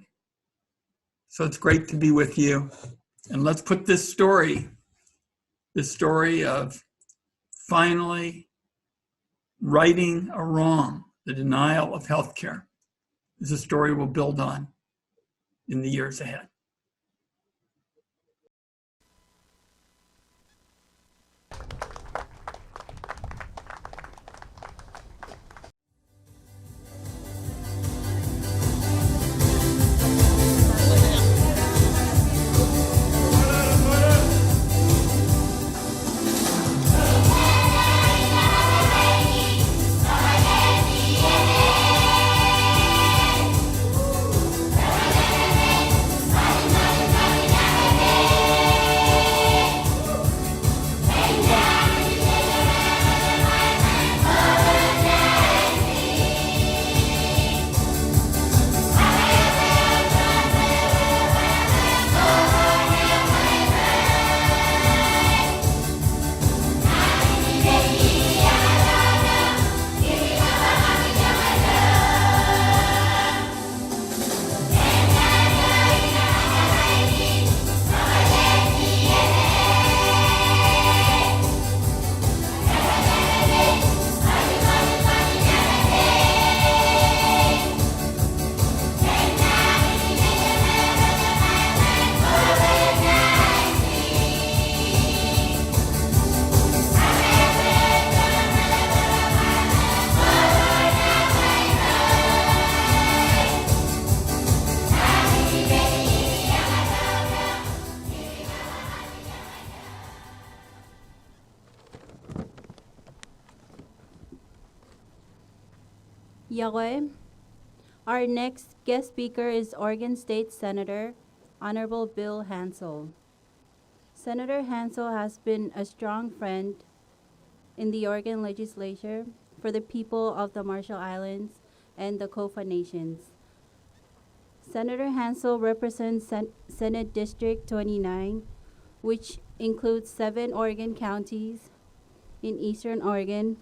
So it's great to be with you. And let's put this story, this story of finally righting a wrong, the denial of health care, is a story we'll build on in the years ahead. Iọkwe. Our next guest speaker is Oregon State Senator Honorable Bill Hansel. Senator Hansel has been a strong friend in the Oregon legislature for the people of the Marshall Islands and the COFA nations. Senator Hansel represents Sen-, Senate District twenty-nine, which includes seven Oregon counties in eastern Oregon,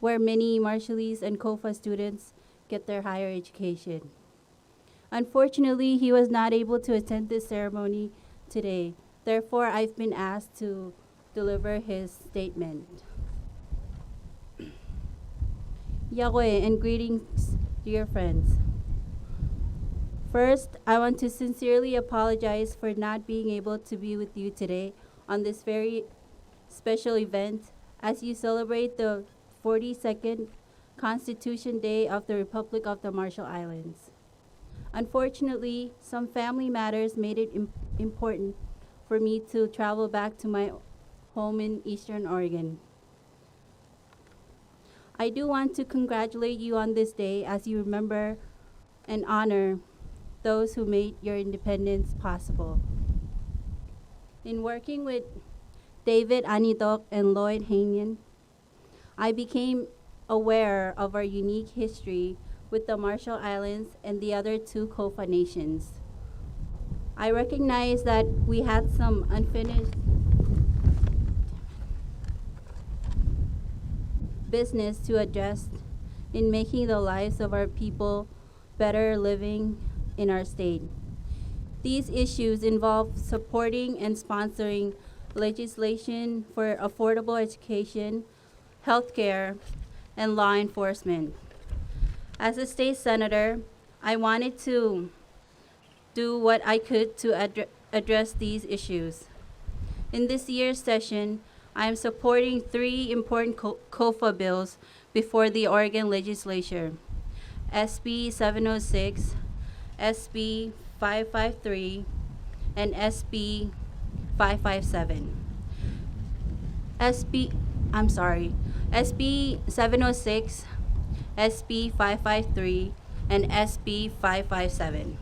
where many Marshallese and COFA students get their higher education. Unfortunately, he was not able to attend this ceremony today. Therefore, I've been asked to deliver his statement. Iọkwe and greetings, dear friends. First, I want to sincerely apologize for not being able to be with you today on this very special event as you celebrate the forty-second Constitution Day of the Republic of the Marshall Islands. Unfortunately, some family matters made it im-, important for me to travel back to my home in Eastern Oregon. I do want to congratulate you on this day as you remember and honor those who made your independence possible. In working with David Anitok and Lloyd Hangin, I became aware of our unique history with the Marshall Islands and the other two COFA nations. I recognize that we had some unfinished business to address in making the lives of our people better living in our state. These issues involve supporting and sponsoring legislation for affordable education, healthcare, and law enforcement. As a state senator, I wanted to do what I could to addre- address these issues. In this year's session, I am supporting three important co- COFA bills before the Oregon legislature: S B seven oh six, S B five five three, and S B five five seven. S B, I'm sorry, S B seven oh six, S B five five three, and S B five five seven.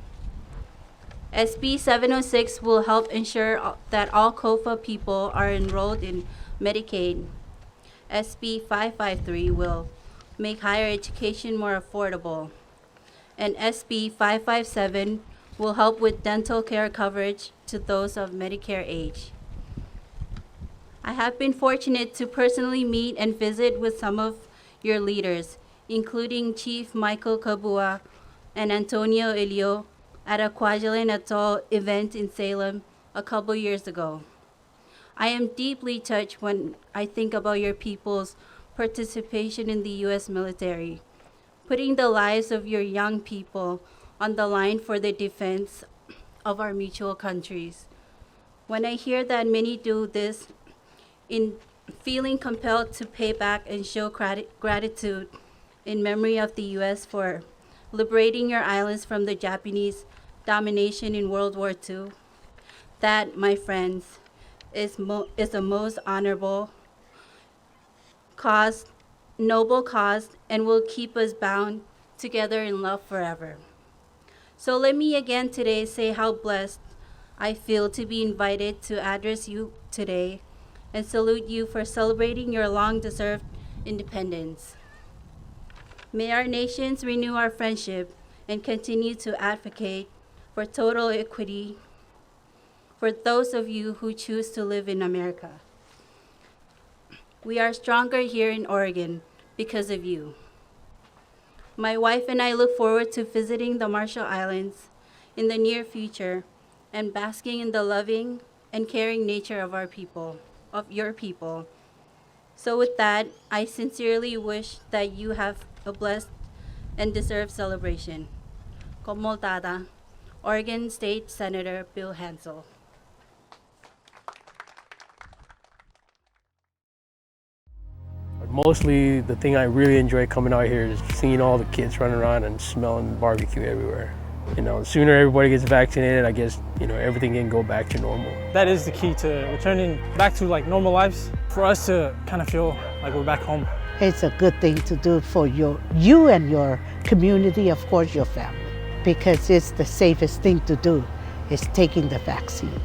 S B seven oh six will help ensure that all COFA people are enrolled in Medicaid. S B five five three will make higher education more affordable. And S B five five seven will help with dental care coverage to those of Medicare age. I have been fortunate to personally meet and visit with some of your leaders, including Chief Michael Kabua and Antonio Elio, at a Kwajalein Atoll event in Salem a couple years ago. I am deeply touched when I think about your people's participation in the U S military, putting the lives of your young people on the line for the defense of our mutual countries. When I hear that many do this in feeling compelled to pay back and show grati- gratitude in memory of the U S for liberating your islands from the Japanese domination in World War Two, that, my friends, is, mo- is a most honorable cause, noble cause, and will keep us bound together in love forever. So let me again today say how blessed I feel to be invited to address you today and salute you for celebrating your long-deserved independence. May our nations renew our friendship and continue to advocate for total equity for those of you who choose to live in America. We are stronger here in Oregon because of you. My wife and I look forward to visiting the Marshall Islands in the near future and basking in the loving and caring nature of our people, of your people. So with that, I sincerely wish that you have a blessed and deserved celebration. Koṃṃool tata. Oregon State Senator Bill Hansel. Mostly, the thing I really enjoy coming out here is seeing all the kids running around and smelling barbecue everywhere. You know, the sooner everybody gets vaccinated, I guess, you know, everything can go back to normal. That is the key to returning back to, like, normal lives for us to kind of feel like we're back home. It's a good thing to do for your, you and your community, of course, your family, because it's the safest thing to do is taking the vaccine.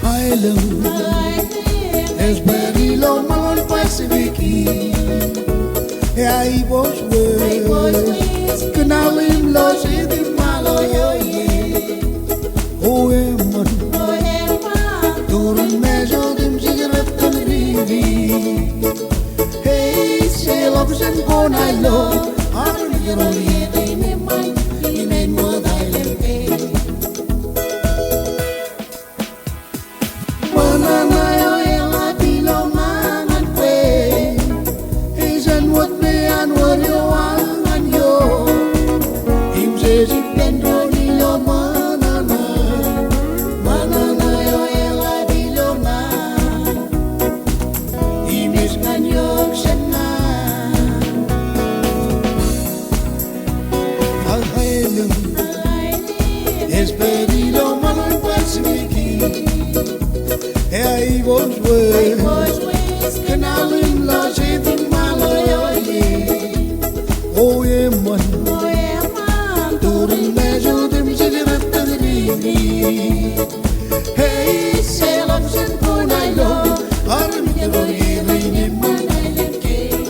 Aolep, especially ilo ṃōṇōṇō Pasifiki, eaiboojoj kōn aolep ilo seti ṃaḷo eo ie. O eṃṃan, tūrin mejo im jijrep kōn riiti. Hei, se lọpsen kona ilo, armej ro iete ineṃṃan, inen ṃōt aelep e. Ṃōṇōṇō eo eḷap ilo ṃaṃan kwe, ej āinwōt me Kōn aolep ḷọk jet im ṃaḷo eo ie. O eṃṃan. Turin Mājot im Jejret Tōñriri. Hei, seḷọk jān kuṇaaj lo armej ro ie rein eṃṃan aelōñ kein.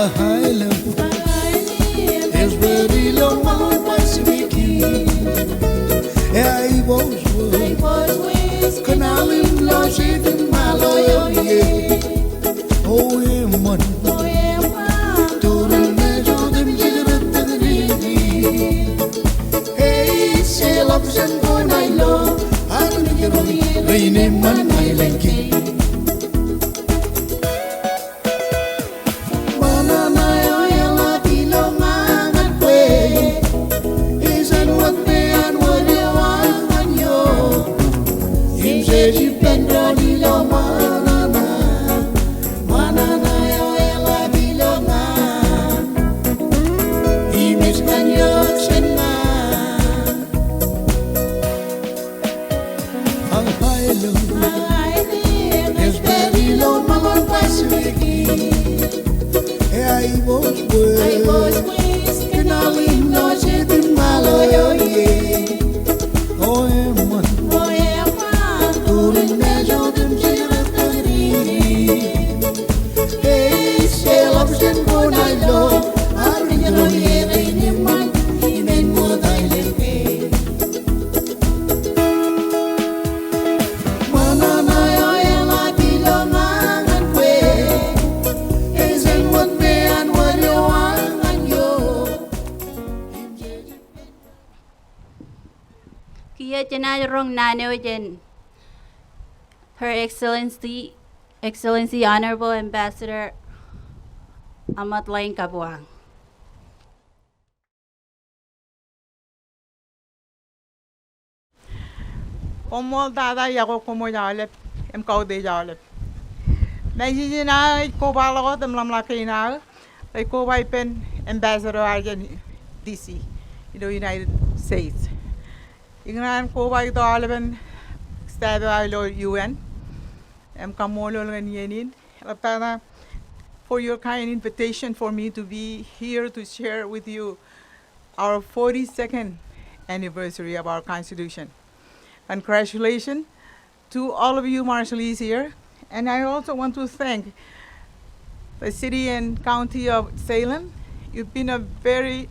Aelōñ. Ej pād ilo ṃōḷ Pasifik. Ej aiboojoj. Kōn aolep ḷọk jet im ṃaḷo eo ie. O eṃṃan. Turin Mājot im Jejret Tōñriri. Hei, seḷọk jān kuṇaaj lo armej ro ie rein eṃṃan aelōñ kein. Ṃōṇōṇō eo eḷap ilo ña ñan kwe. Ej āinwōt me an wōt eo an ñan eo. Im jej ippān doon ilo ṃōṇōṇō. Ṃōṇōṇō eo eḷap ilo ña. Im ej ñan eok jān ña. Aelōñ. Ej pād ilo ṃōḷ Pasifik. Ej aiboojoj. Kōn aolep ḷọk jet im ṃaḷo eo ie. O eṃṃan. Turin Mājot im Jejret Tōñriri. Hei, seḷọk jān kuṇaaj lo armej ro ie rein eṃṃan im āinwōt aelōñ kein. Kiiō jenaaj roñ naan eo jān Her Excellency, Excellency Honorable Ambassador Amatlain Kabwang. Koṃṃool tata, iọkwe koṃ wōj aolep im kautiej aolep. Message in aō ej kobaḷọk wōt im ḷōmṇak kein aō, ej koba ippān Ambassador eo an jān D C ilo United States. Ikōṇaan koba ito aolepen staff eo aō ilo U N im kaṃṃoolol ñan iien in. Eḷaptata for your kind invitation for me to be here to share with you our forty-second anniversary of our Constitution. Congratulations to all of you Marshallese here. And I also want to thank the city and county of Salem. You've been a very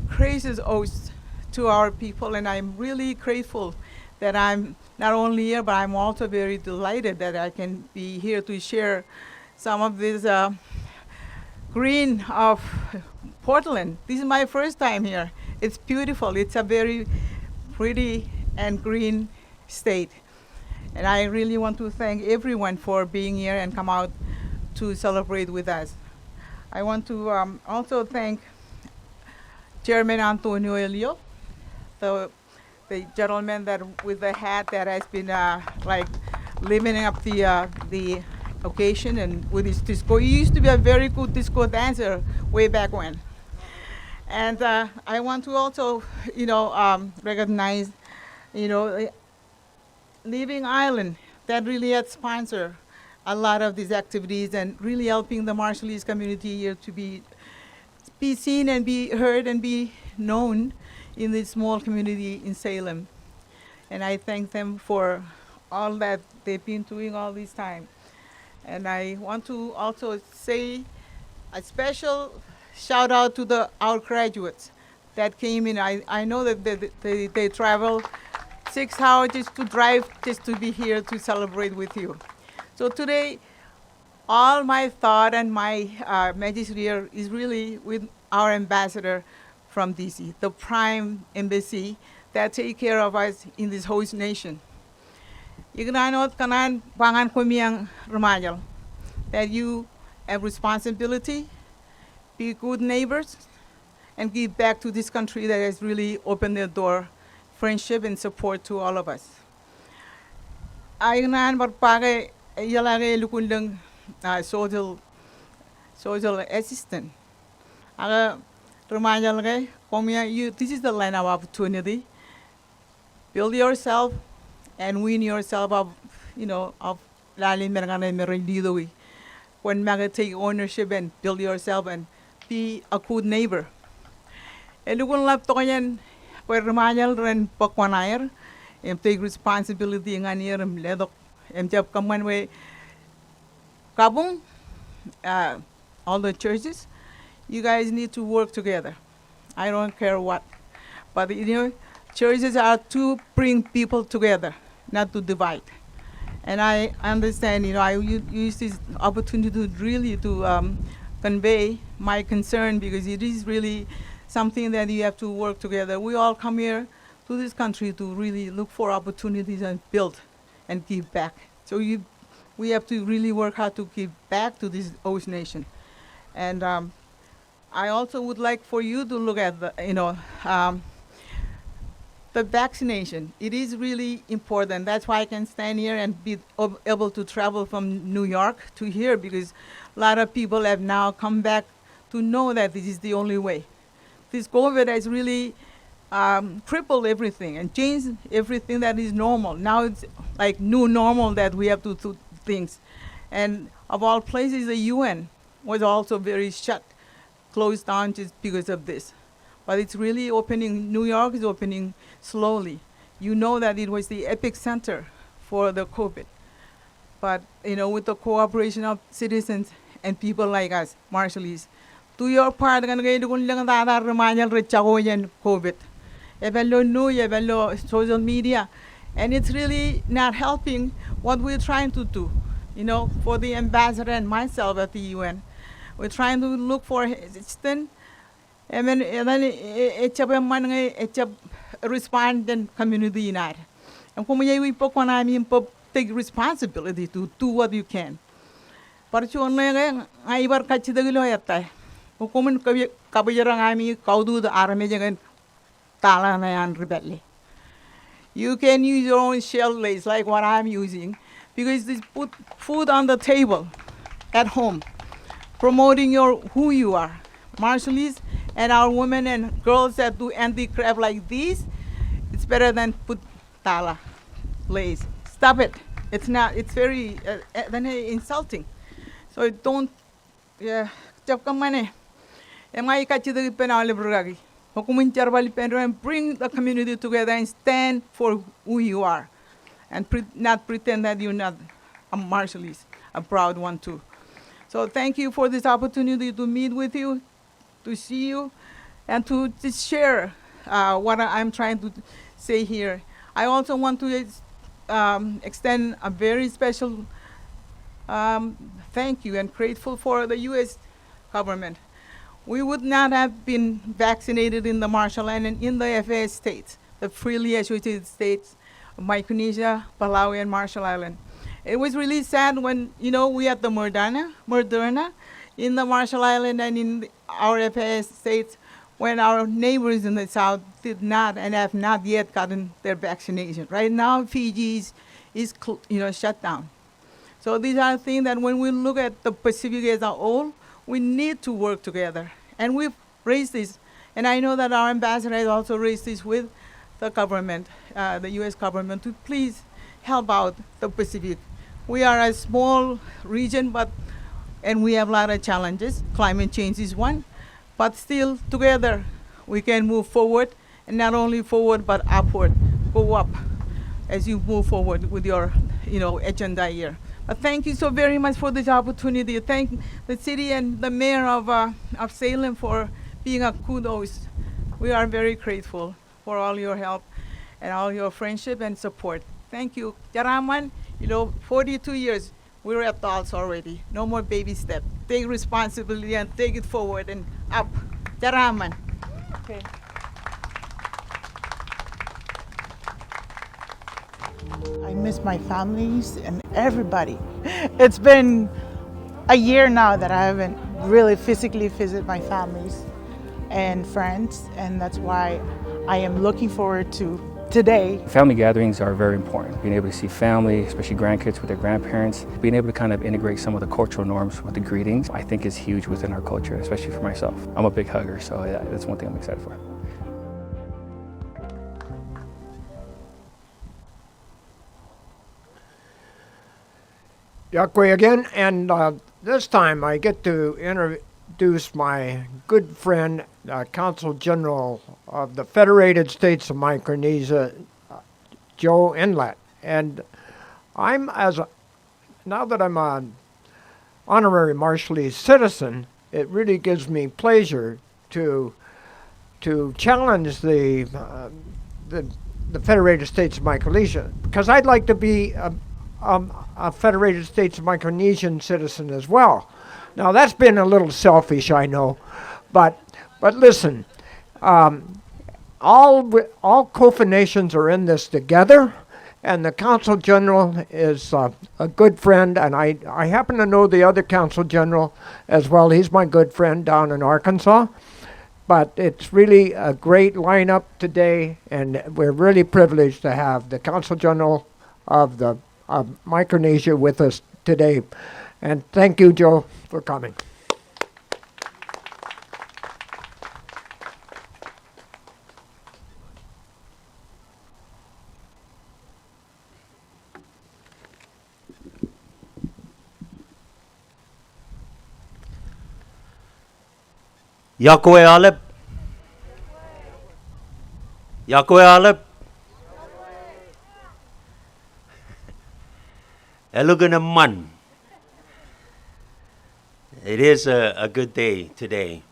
gracious host to our people, and I'm really grateful that I'm not only here, but I'm also very delighted that I can be here to share some of this, uh, green of Portland. This is my first time here. It's beautiful. It's a very pretty and green state. And I really want to thank everyone for being here and come out to celebrate with us. I want to, um, also thank Chairman Antonio Elio, the the gentleman that with the hat that has been, uh, like, livening up the, uh, the occasion and with his disco. He used to be a very good disco dancer way back when. And, uh, I want to also, you know, um, recognize, you know, Living Island that really had sponsored a lot of these activities and really helping the Marshallese community here to be be seen and be heard and be known in this small community in Salem. And I thank them for all that they've been doing all this time. And I want to also say a special shout out to the, our graduates that came in. I, I know that they, they, they travel six hours just to drive, just to be here to celebrate with you. So today, all my thought and my, uh, message here is really with our ambassador from D C, the prime embassy that take care of us in this host nation. Ikōṇaan wōt kōṇaan ba ñan koṃ iaan ri-Ṃajeḷ that you have responsibility, be good neighbors, and give back to this country that has really opened their door, friendship and support to all of us. Ikōṇaan bar ba ke eḷaññe elukkuun lōñ, uh, social, social assistance. Ak ri-Ṃajeḷ ke, koṃ iaan, you, this is the land of opportunity. Build yourself and wean yourself of, you know, of lale men kaṇe me rej lead-i. Kwōn make take ownership and build yourself and be a good neighbor. Elukkuun ḷap tok jān bwe ri Ṃajeḷ ren bōk kuṇaer im take responsibility ñan er im letok im jab kōṃṃan bwe kabuñ, uh, all the churches, you guys need to work together. I don't care what. But, you know, churches are to bring people together, not to divide. And I understand, you know, I u-, use this opportunity to really to, um, convey my concern because it is really something that you have to work together. We all come here to this country to really look for opportunities and build and give back. So you, we have to really work hard to give back to this host nation. And, um, I also would like for you to look at the, you know, um, the vaccination. It is really important. That's why I can stand here and be ob-, able to travel from New York to here because a lot of people have now come back to know that this is the only way. This COVID has really, um, crippled everything and changed everything that is normal. Now it's like new normal that we have to do things. And of all places, the U N was also very shut, closed down just because of this. But it's really opening. New York is opening slowly. You know that it was the epicenter for the COVID. But, you know, with the cooperation of citizens and people like us, Marshallese, do your part, kōn ke elukkuun lōñtata ri Ṃajeḷ rej jako jān COVID. Eban ilo news, eban ilo social media, and it's really not helping what we're trying to do, you know, for the ambassador and myself at the U N. We're trying to look for assistance. Emen, etan, e, e, ejjab eṃṃan ñe ejjab respond jān community in ad. Im koṃij aikuj bōk kuṇaami im bōk take responsibility to do what you can. Bar juon ḷe ke ña ibar kajjitōk ilo ettā. Koṃwin kab-, kabōjrak ami kautiej armej kōn taḷa ṇe an ri pālle. You can use your own shelled Lay's like what I'm using, because this put food on the table at home, promoting your, who you are. Marshallese and our women and girls that do handicraft like this, it's better than put taḷa Lay's. Stop it. It's not, it's very, uh, uh, insulting. So don't Yeah, jab kōṃṃane. Im ña ij kajjitōk ippān aolep rūkaki. Koṃwin jerbal ippān doon, bring the community together and stand for who you are. And pre-, not pretend that you're not a Marshallese, a proud one too. So thank you for this opportunity to meet with you, to see you, and to just share, uh, what I'm trying to say here. I also want to ex-, um, extend a very special, um, thank you and grateful for the U S government. We would not have been vaccinated in the Marshall Islands and in the F A S states, the freely associated states, Micronesia, Palau, and Marshall Island. It was really sad when, you know, we had the Moderna, Moderna in the Marshall Island and in our F A S states when our neighbors in the south did not and have not yet gotten their vaccination. Right now, Fiji is, is cl-, you know, shut down. So these are things that when we look at the Pacific as a whole, we need to work together. And we've raised this, and I know that our ambassador has also raised this with the government, uh, the U S government, to please help out the Pacific. We are a small region, but, and we have a lot of challenges. Climate change is one, but still together we can move forward, and not only forward, but upward, go up as you move forward with your, you know, agenda here. But thank you so very much for this opportunity. Thank the city and the mayor of, uh, of Salem for being a kudos. We are very grateful for all your help and all your friendship and support. Thank you. Jeraaṃṃan, you know, forty-two years, we're adults already. No more baby step. Take responsibility and take it forward and up. Jeraaṃṃan. Okay. I miss my families and everybody. It's been a year now that I haven't really physically visited my families and friends, and that's why I am looking forward to today. Family gatherings are very important. Being able to see family, especially grandkids with their grandparents, being able to kind of integrate some of the cultural norms with the greetings, I think is huge within our culture, especially for myself. I'm a big hugger, so yeah, that's one thing I'm excited for. Iọkwe again, and, uh, this time I get to introduce my good friend, uh, Consul General of the Federated States of Micronesia, uh, Joe Enlat. And I'm, as a, now that I'm an honorary Marshallese citizen, it really gives me pleasure to, to challenge the, uh, the, the Federated States of Micronesia, because I'd like to be a, um, a Federated States of Micronesian citizen as well. Now, that's been a little selfish, I know, but, but listen, um, all, all COFA nations are in this together, and the Consul General is, uh, a good friend, and I, I happen to know the other Consul General as well. He's my good friend down in Arkansas. But it's really a great lineup today, and we're really privileged to have the Consul General of the, of Micronesia with us today. And thank you, Joe, for coming. Iọkwe aolep. Iọkwe aolep. Elukkuun eṃṃan. It is a, a good day today.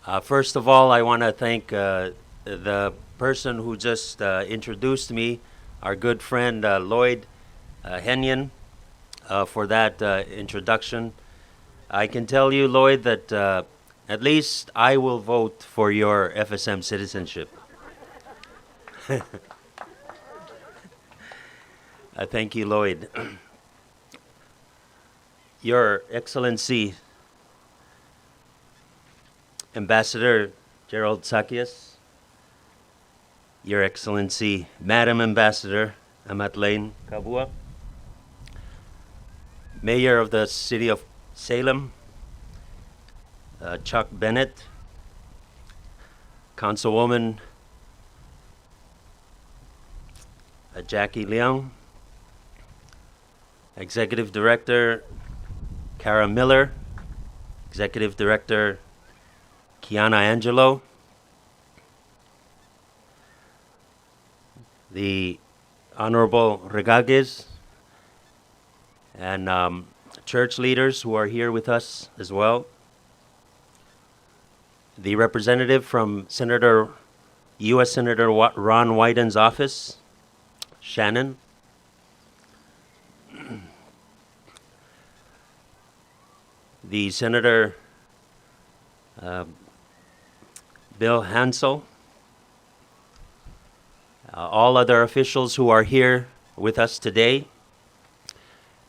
Uh, first of all, I want to thank, uh, the person who just, uh, introduced me, our good friend, uh, Lloyd, uh, Hennion, uh, for that, uh, introduction. I can tell you, Lloyd, that, uh, at least I will vote for your F S M citizenship. Uh, thank you, Lloyd. Your Excellency, Ambassador Jerold Zackios, Your Excellency, Madam Ambassador Amatlein Kabua, Mayor of the City of Salem, uh, Chuck Bennett, Councilwoman, uh, Jackie Leung, Executive Director Kara Miller, Executive Director Kiana Angelo, the Honorable Regages, and, um, church leaders who are here with us as well. The representative from Senator, U S Senator Wa-, Ron Wyden's office, Shannon. The Senator, uh, Bill Hansel, uh, all other officials who are here with us today,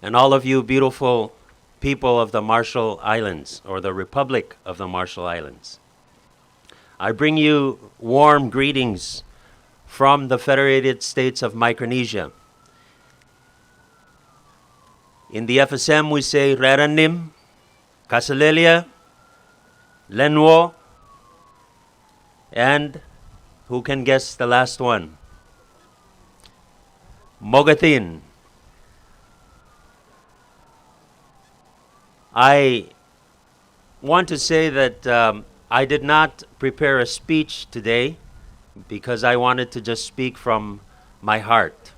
and all of you beautiful people of the Marshall Islands, or the Republic of the Marshall Islands. I bring you warm greetings from the Federated States of Micronesia. In the F S M, we say, Rārannim, Kasilelya, Lenwo, and who can guess the last one? Mokottin. I want to say that, um, I did not prepare a speech today because I wanted to just speak from my heart.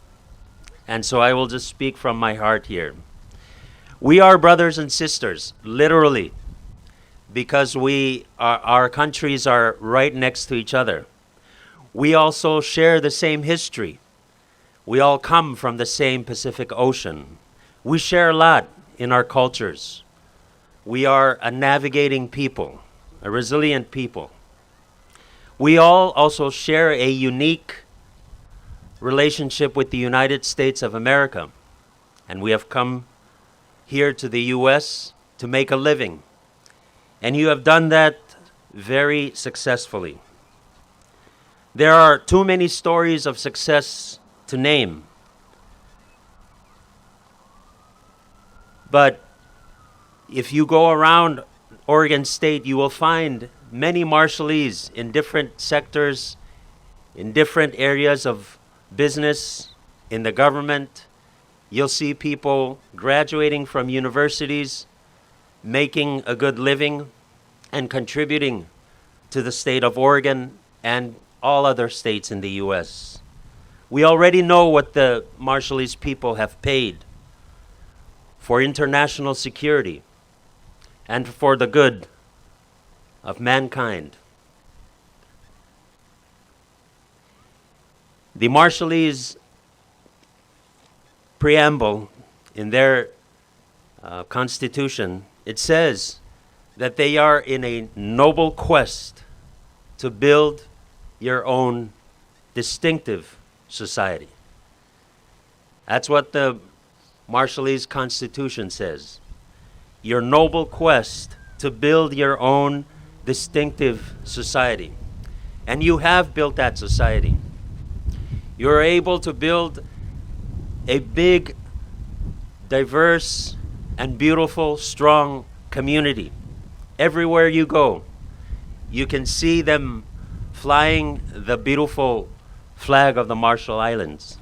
And so I will just speak from my heart here. We are brothers and sisters, literally, because we are, our countries are right next to each other. We also share the same history. We all come from the same Pacific Ocean. We share a lot in our cultures. We are a navigating people, a resilient people. We all also share a unique relationship with the United States of America, and we have come here to the U S to make a living. And you have done that very successfully. There are too many stories of success to name. But if you go around Oregon State, you will find many Marshallese in different sectors, in different areas of business, in the government, You'll see people graduating from universities, making a good living, and contributing to the state of Oregon and all other states in the U S. We already know what the Marshallese people have paid for international security and for the good of mankind. The Marshallese preamble in their, uh, constitution, it says that they are in a noble quest to build your own distinctive society. That's what the Marshallese constitution says. Your noble quest to build your own distinctive society. And you have built that society. You're able to build a big, diverse, and beautiful, strong community. Everywhere you go, you can see them flying the beautiful flag of the Marshall Islands.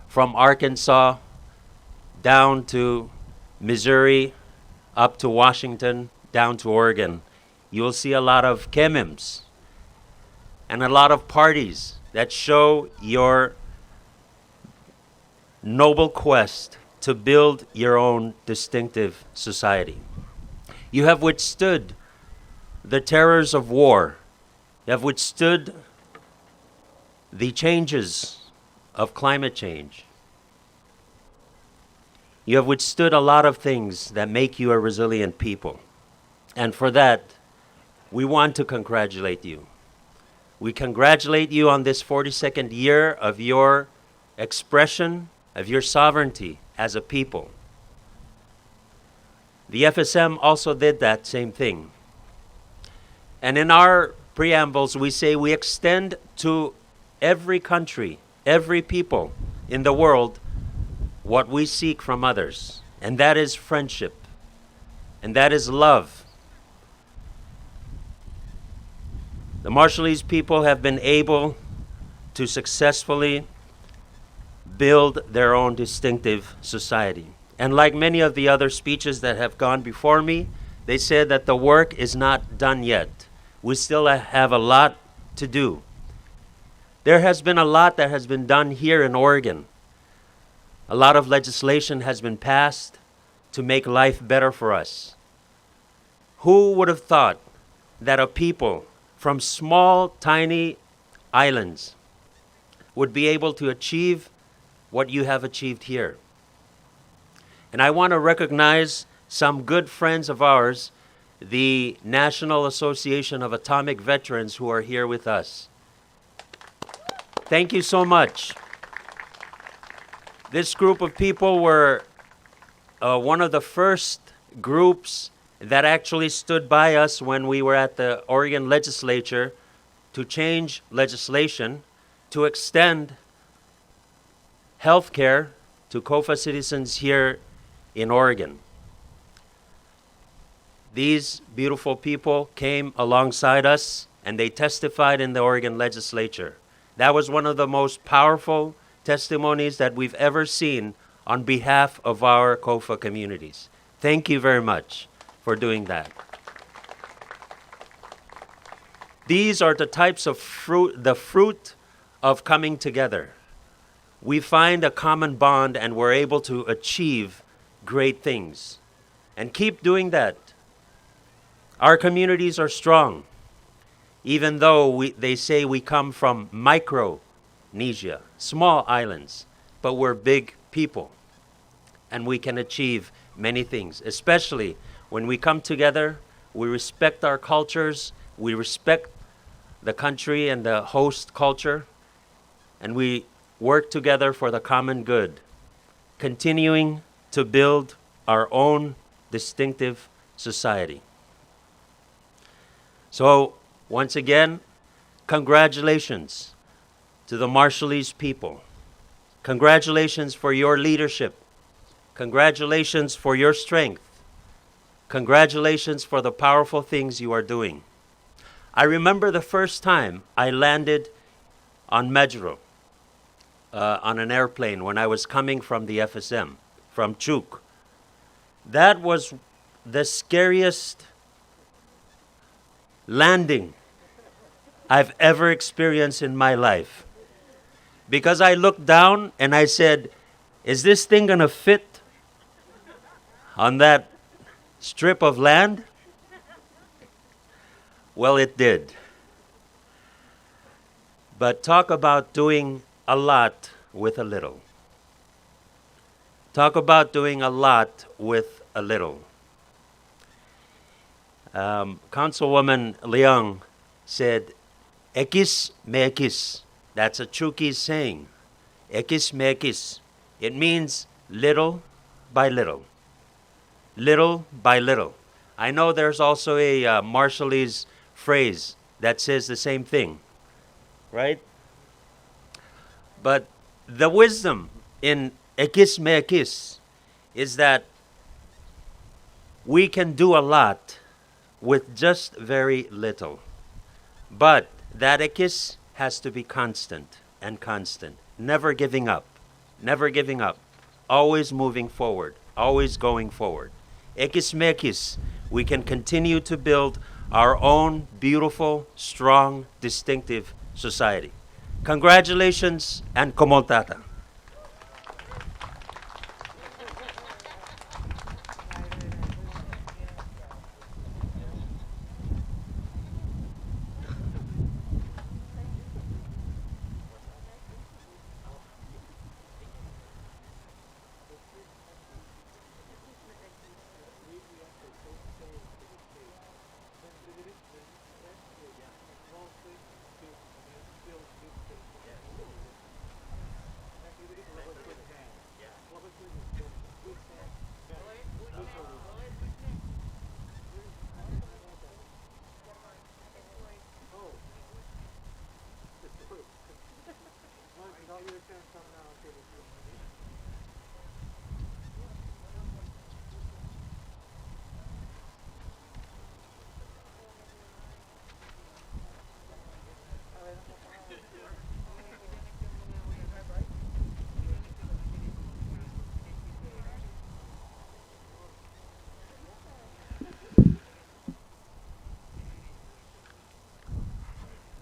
From Arkansas down to Missouri, up to Washington, down to Oregon, you will see a lot of kemims and a lot of parties that show your noble quest to build your own distinctive society. You have withstood the terrors of war. You have withstood the changes of climate change. You have withstood a lot of things that make you a resilient people. And for that, we want to congratulate you. We congratulate you on this forty-second year of your expression, of your sovereignty as a people. The F S M also did that same thing. And in our preambles, we say we extend to every country, every people in the world, what we seek from others, and that is friendship, and that is love. The Marshallese people have been able to successfully build their own distinctive society. And like many of the other speeches that have gone before me, they said that the work is not done yet. We still have a lot to do. There has been a lot that has been done here in Oregon. A lot of legislation has been passed to make life better for us. Who would have thought that a people from small, tiny islands would be able to achieve what you have achieved here? And I want to recognize some good friends of ours, the National Association of Atomic Veterans, who are here with us. Thank you so much. This group of people were, uh, one of the first groups that actually stood by us when we were at the Oregon legislature to change legislation to extend health care to COFA citizens here in Oregon. These beautiful people came alongside us and they testified in the Oregon legislature. That was one of the most powerful testimonies that we've ever seen on behalf of our COFA communities. Thank you very much for doing that. These are the types of fruit, the fruit of coming together. We find a common bond and we're able to achieve great things. And keep doing that. Our communities are strong, even though we, they say we come from Micronesia, small islands, but we're big people. And we can achieve many things, especially when we come together, we respect our cultures, we respect the country and the host culture, and we work together for the common good, continuing to build our own distinctive society. So, once again, congratulations to the Marshallese people. Congratulations for your leadership. Congratulations for your strength. Congratulations for the powerful things you are doing. I remember the first time I landed on Majuro. uh, on an airplane when I was coming from the F S M, from Chuuk. That was the scariest landing I've ever experienced in my life. Because I looked down and I said, "Is this thing gonna fit on that strip of land?" Well, it did. But talk about doing a lot with a little. Talk about doing a lot with a little. Um, Councilwoman Leung said, "Ekis me ekis." That's a Chuukese saying. "Ekis me ekis." It means little by little. Little by little. I know there's also a, uh, Marshallese phrase that says the same thing, right? But the wisdom in ekis me ekis is that we can do a lot with just very little. But that ekis has to be constant and constant, never giving up, never giving up, always moving forward, always going forward. Ekis me ekis, we can continue to build our own beautiful, strong, distinctive society. Congratulations and koṃṃooltata.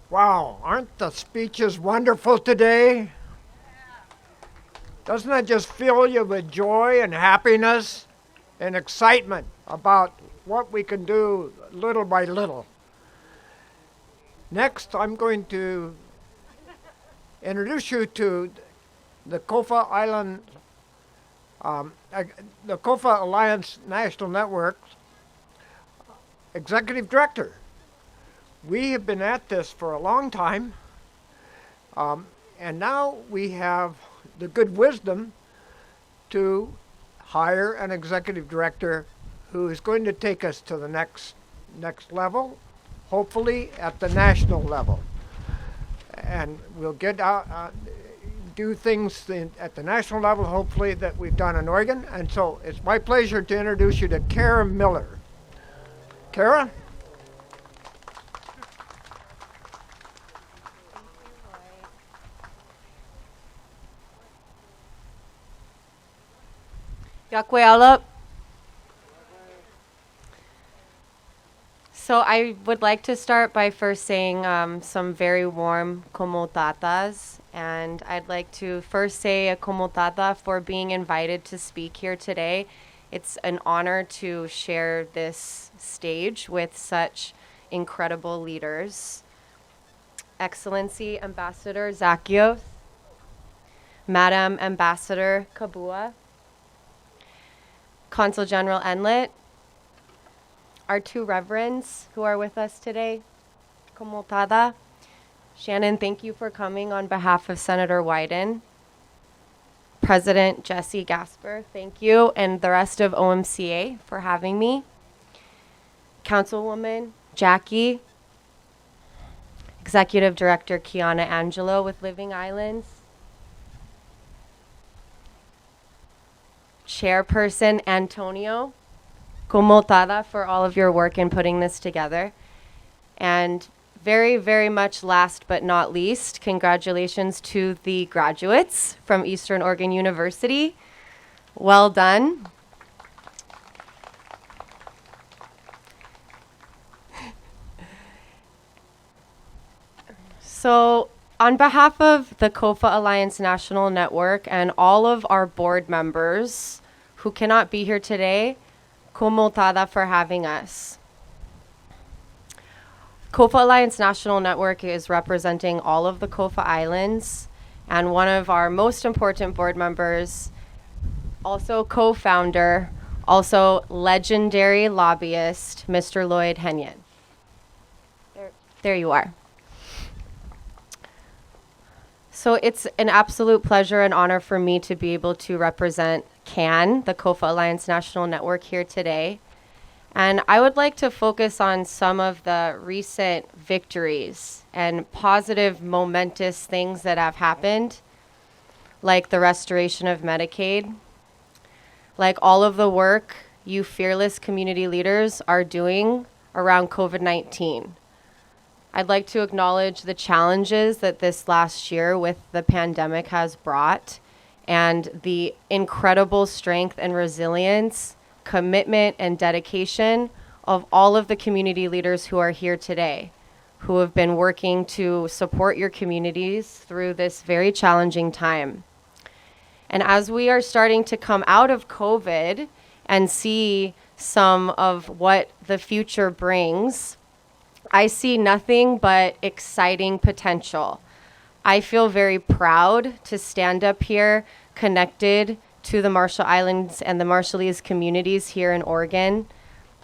Wow, aren't the speeches wonderful today? Doesn't that just fill you with joy and happiness and excitement about what we can do little by little? Next, I'm going to introduce you to the COFA Island, um, uh, the COFA Alliance National Network executive director. We have been at this for a long time, um, and now we have the good wisdom to hire an executive director who is going to take us to the next, next level, hopefully at the national level. And we'll get out, uh, do things in, at the national level, hopefully, that we've done in Oregon. And so it's my pleasure to introduce you to Kara Miller. Kara? Iọkwe aolep. So I would like to start by first saying, um, some very warm koṃṃooltatas, and I'd like to first say a koṃṃooltata for being invited to speak here today. It's an honor to share this stage with such incredible leaders. Excellency Ambassador Zakios, Madam Ambassador Kabua, Consul General Enlit, our two reverends who are with us today, koṃṃooltata. Shannon, thank you for coming on behalf of Senator Wyden. President Jesse Gasper, thank you, and the rest of O M C A for having me. Councilwoman Jackie, Executive Director Kiana Angelo with Living Islands, Chairperson Antonio, koṃṃooltata for all of your work in putting this together. And Very, very much last but not least, congratulations to the graduates from Eastern Oregon University. Well done. So, on behalf of the COFA Alliance National Network and all of our board members who cannot be here today, koṃṃool tata for having us. COFA Alliance National Network is representing all of the COFA Islands, and one of our most important board members, also co-founder, also legendary lobbyist, Mister Lloyd Henyon. There, there you are. So it's an absolute pleasure and honor for me to be able to represent CAN, the COFA Alliance National Network, here today. And I would like to focus on some of the recent victories and positive, momentous things that have happened, like the restoration of Medicaid, like all of the work you fearless community leaders are doing around COVID nineteen. I'd like to acknowledge the challenges that this last year with the pandemic has brought and the incredible strength and resilience, commitment and dedication of all of the community leaders who are here today, who have been working to support your communities through this very challenging time. And as we are starting to come out of COVID and see some of what the future brings, I see nothing but exciting potential. I feel very proud to stand up here, connected to the Marshall Islands and the Marshallese communities here in Oregon.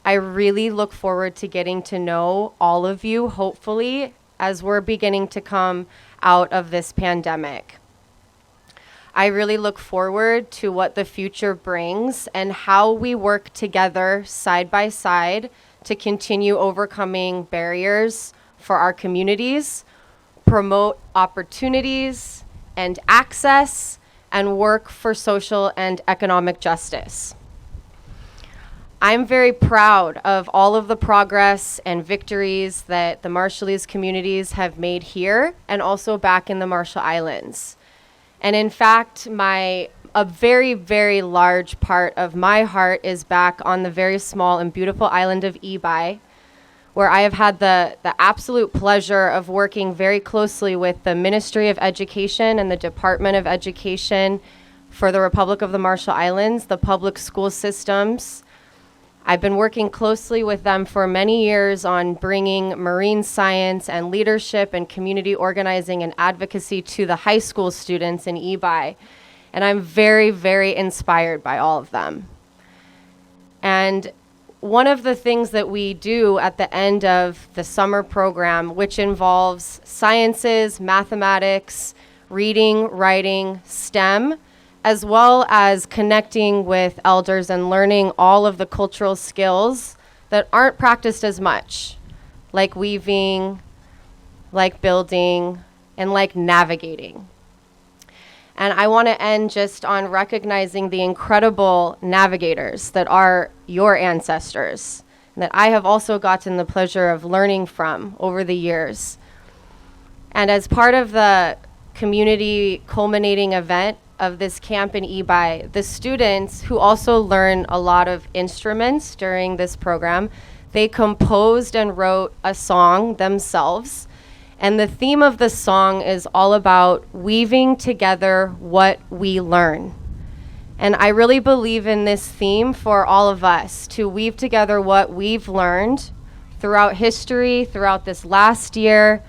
I really look forward to getting to know all of you, hopefully, as we're beginning to come out of this pandemic. I really look forward to what the future brings and how we work together side by side to continue overcoming barriers for our communities, promote opportunities and access, and work for social and economic justice. I'm very proud of all of the progress and victories that the Marshallese communities have made here and also back in the Marshall Islands. And in fact, my, a very, very large part of my heart is back on the very small and beautiful island of Ebeye, where I have had the, the absolute pleasure of working very closely with the Ministry of Education and the Department of Education for the Republic of the Marshall Islands, the public school systems. I've been working closely with them for many years on bringing marine science and leadership and community organizing and advocacy to the high school students in Ebeye. And I'm very, very inspired by all of them. And one of the things that we do at the end of the summer program, which involves sciences, mathematics, reading, writing, STEM, as well as connecting with elders and learning all of the cultural skills that aren't practiced as much, like weaving, like building, and like navigating. And I want to end just on recognizing the incredible navigators that are your ancestors, that I have also gotten the pleasure of learning from over the years. And as part of the community culminating event of this camp in Ebeye, the students, who also learn a lot of instruments during this program, they composed and wrote a song themselves. And the theme of the song is all about weaving together what we learn. And I really believe in this theme for all of us, to weave together what we've learned throughout history, throughout this last year,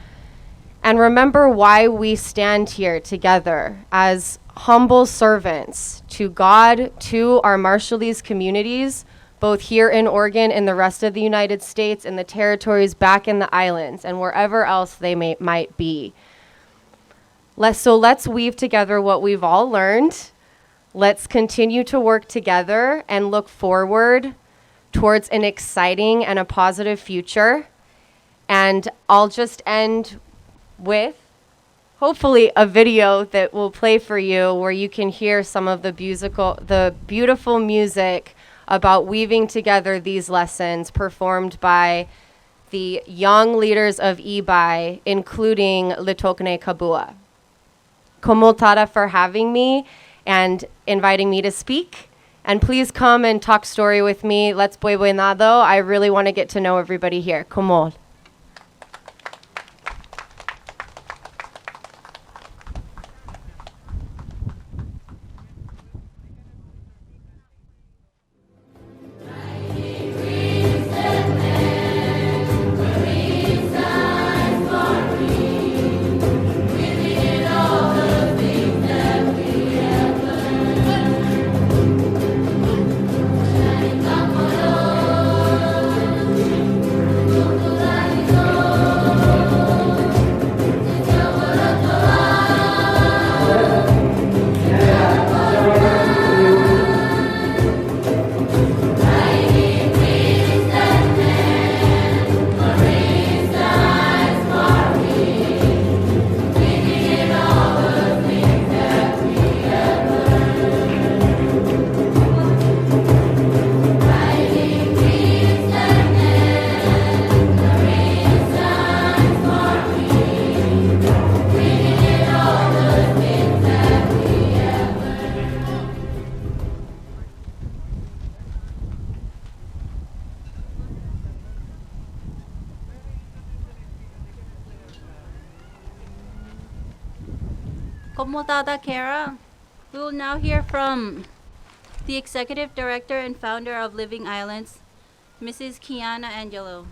and remember why we stand here together as humble servants to God, to our Marshallese communities, both here in Oregon and the rest of the United States and the territories back in the islands and wherever else they may, might be. Let's, so let's weave together what we've all learned. Let's continue to work together and look forward towards an exciting and a positive future. And I'll just end with, hopefully, a video that will play for you where you can hear some of the musical, the beautiful music about weaving together these lessons performed by the young leaders of Ebeye, including Litogne Kabua. Koṃṃool tata for having me and inviting me to speak. And please come and talk story with me. Let's bwebwenato. I really want to get to know everybody here. Koṃṃool. Koṃṃool tata Kara. We will now hear from the executive director and founder of Living Islands, Missus Kiana Angelo.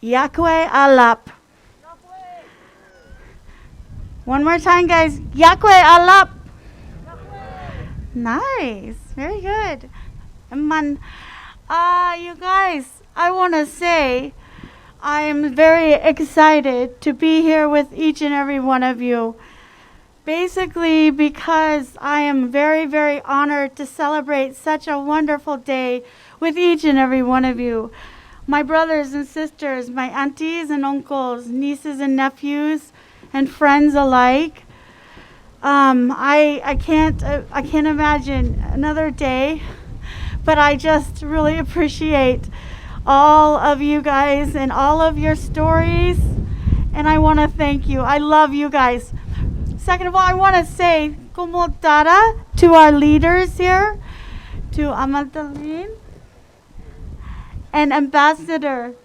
Iọkwe aolep. One more time, guys. Iọkwe aolep. Nice. Very good. Eṃṃan. Uh, you guys, I want to say I am very excited to be here with each and every one of you. Basically, because I am very, very honored to celebrate such a wonderful day with each and every one of you. My brothers and sisters, my aunties and uncles, nieces and nephews, and friends alike. Um, I, I can't, uh, I can't imagine another day, but I just really appreciate all of you guys and all of your stories, and I want to thank you. I love you guys. Second of all, I want to say koṃṃool tata to our leaders here, to Amata Lane and Ambassador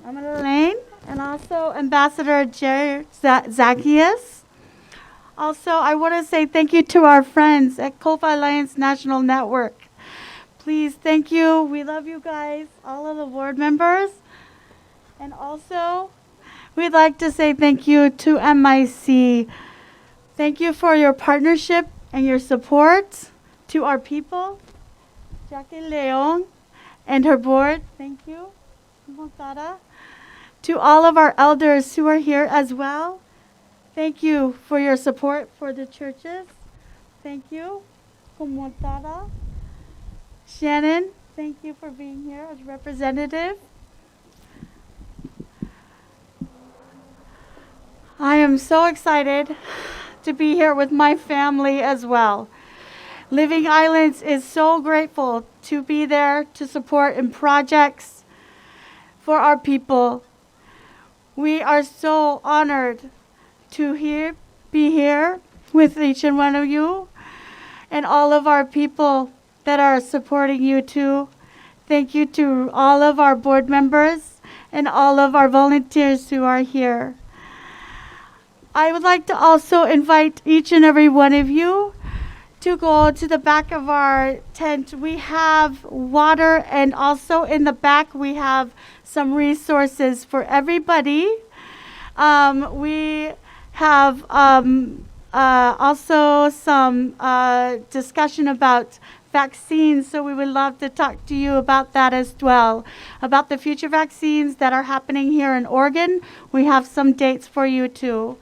Amata Lane, and also Ambassador Jerry Za-, Zackias. Also, I want to say thank you to our friends at COFA Alliance National Network. Please, thank you. We love you guys, all of the board members. And also, we'd like to say thank you to M I C. Thank you for your partnership and your support to our people. Jackie Leong and her board, thank you. Koṃṃool tata. To all of our elders who are here as well, thank you for your support for the churches. Thank you. Koṃṃool tata. Shannon, thank you for being here as representative. I am so excited to be here with my family as well. Living Islands is so grateful to be there to support in projects for our people. We are so honored to here, be here with each and one of you and all of our people that are supporting you too. Thank you to all of our board members and all of our volunteers who are here. I would like to also invite each and every one of you to go to the back of our tent. We have water, and also in the back we have some resources for everybody. Um, we have, um, uh, also some, uh, discussion about vaccines, so we would love to talk to you about that as well, about the future vaccines that are happening here in Oregon. We have some dates for you too.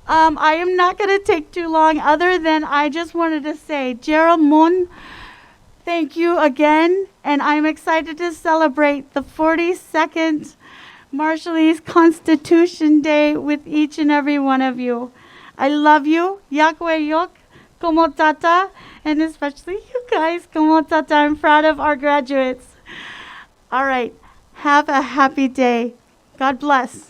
Um, I am not gonna take too long, other than I just wanted to say, Jerome Moon, Thank you again, and I'm excited to celebrate the forty-second Marshallese Constitution Day with each and every one of you. I love you. Iọkwe eok, koṃṃool tata, and especially you guys, koṃṃool tata. I'm proud of our graduates. All right. Have a happy day. God bless.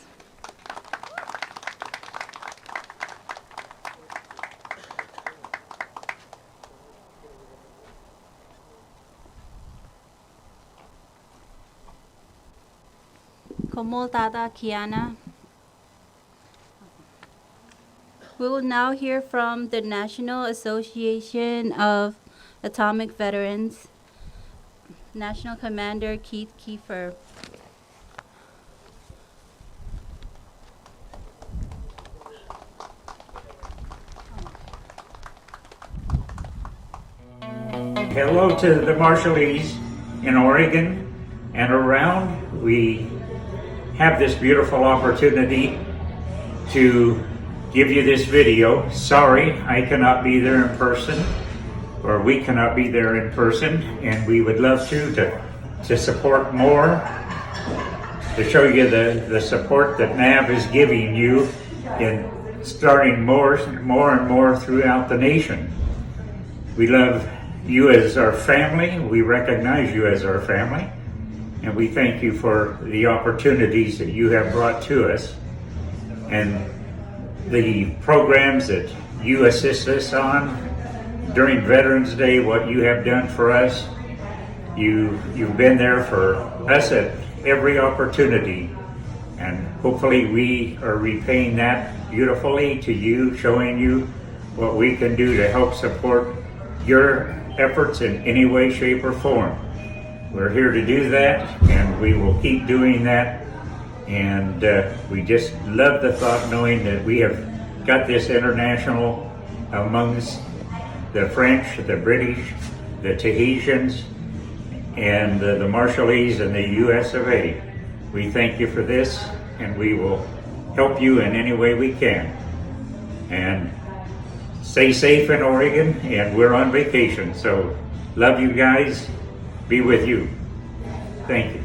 Koṃṃool tata Kiana. We will now hear from the National Association of Atomic Veterans, National Commander Keith Keefer. Hello to the Marshallese in Oregon and around. We have this beautiful opportunity to give you this video. Sorry, I cannot be there in person, or we cannot be there in person, and we would love to, to, to support more, to show you the, the support that nav is giving you in starting more, more and more throughout the nation. We love you as our family. We recognize you as our family. And we thank you for the opportunities that you have brought to us and the programs that you assist us on during Veterans Day, what you have done for us. You, you've been there for us at every opportunity. And hopefully we are repaying that beautifully to you, showing you what we can do to help support your efforts in any way, shape, or form. We're here to do that, and we will keep doing that. And uh, we just love the thought knowing that we have got this international amongst the French, the British, the Tahitians, and uh, the Marshallese and the U S of A. We thank you for this, and we will help you in any way we can. And stay safe in Oregon, and we're on vacation. So love you guys. Be with you. Thank you.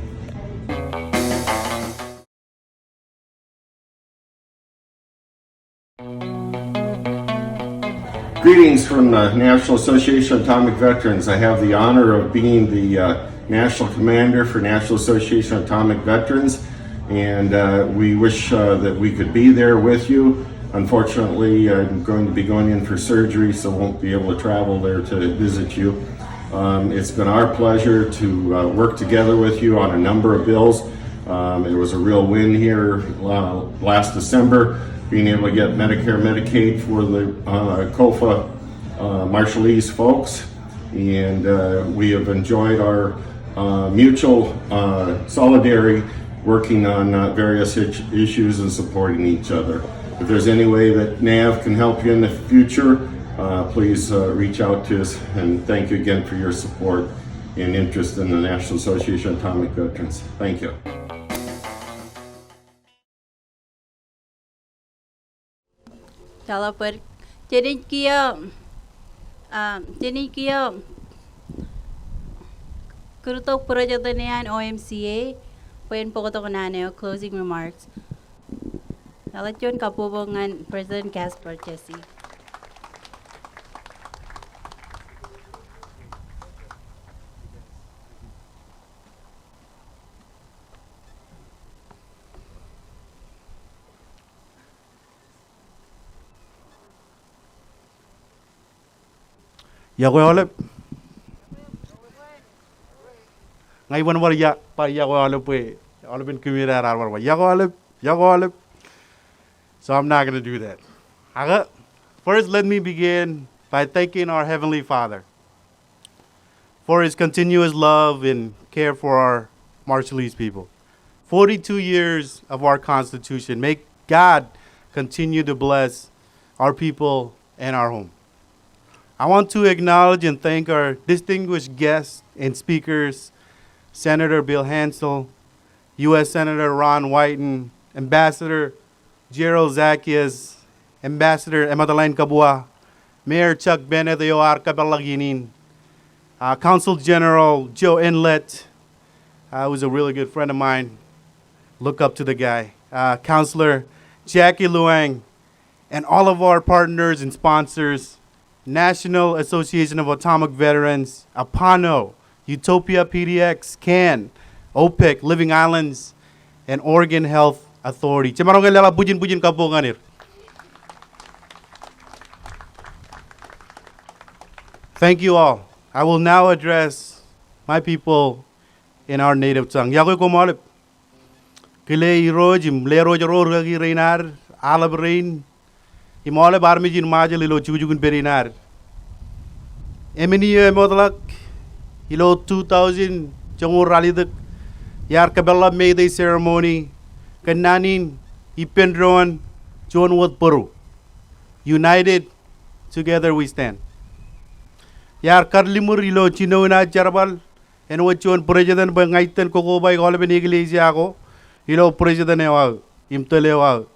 Greetings from the National Association of Atomic Veterans. I have the honor of being the uh, National Commander for National Association of Atomic Veterans, and uh, we wish uh, that we could be there with you. Unfortunately, I'm going to be going in for surgery, so won't be able to travel there to visit you. Um, it's been our pleasure to uh, work together with you on a number of bills. Um, it was a real win here uh, last December, being able to get Medicare, Medicaid for the uh, COFA uh, Marshallese folks. And uh, we have enjoyed our uh, mutual uh, solidarity working on uh, various is- issues and supporting each other. If there's any way that nav can help you in the future, uh, please uh, reach out to us. And thank you again for your support and interest in the National Association of Atomic Veterans. Thank you. Eḷap bwe jen kiiō, ah, jen kiiō kūrtok President eo an O M C A bwe en bōktok naan eo closing remarks. Eḷap juon kabbokbok ñan President Casper Jesse. Iọkwe aolep. Ña iban bar ia, bar iọkwe aolep bwe aolepen kūmij raar bar ba iọkwe aolep, iọkwe aolep. So I'm not gonna do that. Ak, first, let me begin by thanking our Heavenly Father for his continuous love and care for our Marshallese people. Forty-two years of our Constitution. May God continue to bless our people and our home. I want to acknowledge and thank our distinguished guests and speakers, Senator Bill Hansel, U S Senator Ron Wyden, Ambassador Jerold Zackius, Ambassador Emeteline Kabua, Mayor Chuck Bennett eo ear kōpeḷḷọk iien in, Uh, Consul General Joe Enlet, uh, who's a really good friend of mine. Look up to the guy. Uh, Counselor Jackie Luang, and all of our partners and sponsors, National Association of Atomic Veterans, APANO, Utopia P D X, CAN, OPIC, Living Islands, and Oregon Health Authority. Jemaroñ ke leḷọk bwijin bwijin kabbokbok ñan er. Thank you all. I will now address my people in our native tongue. Iọkwe koṃ aolep. Kile irooj im lerooj ro rikaki rein ad, aḷap rein, im aolep armej in Ṃajeḷ ilo jukjuk in pād in ad. Emān iiō emootḷọk ilo two thousand joñoul ralitōk, iar kōpeḷḷọk May Day ceremony kōn naan in ippān doon juon wōt bōro. United, together we stand. Iar karliṃur ilo jinoin aō jerbal, āinwōt juon president bwe ña itōn kokobaik aolepen eklejia ko ilo president eo aō im tōl eo aō.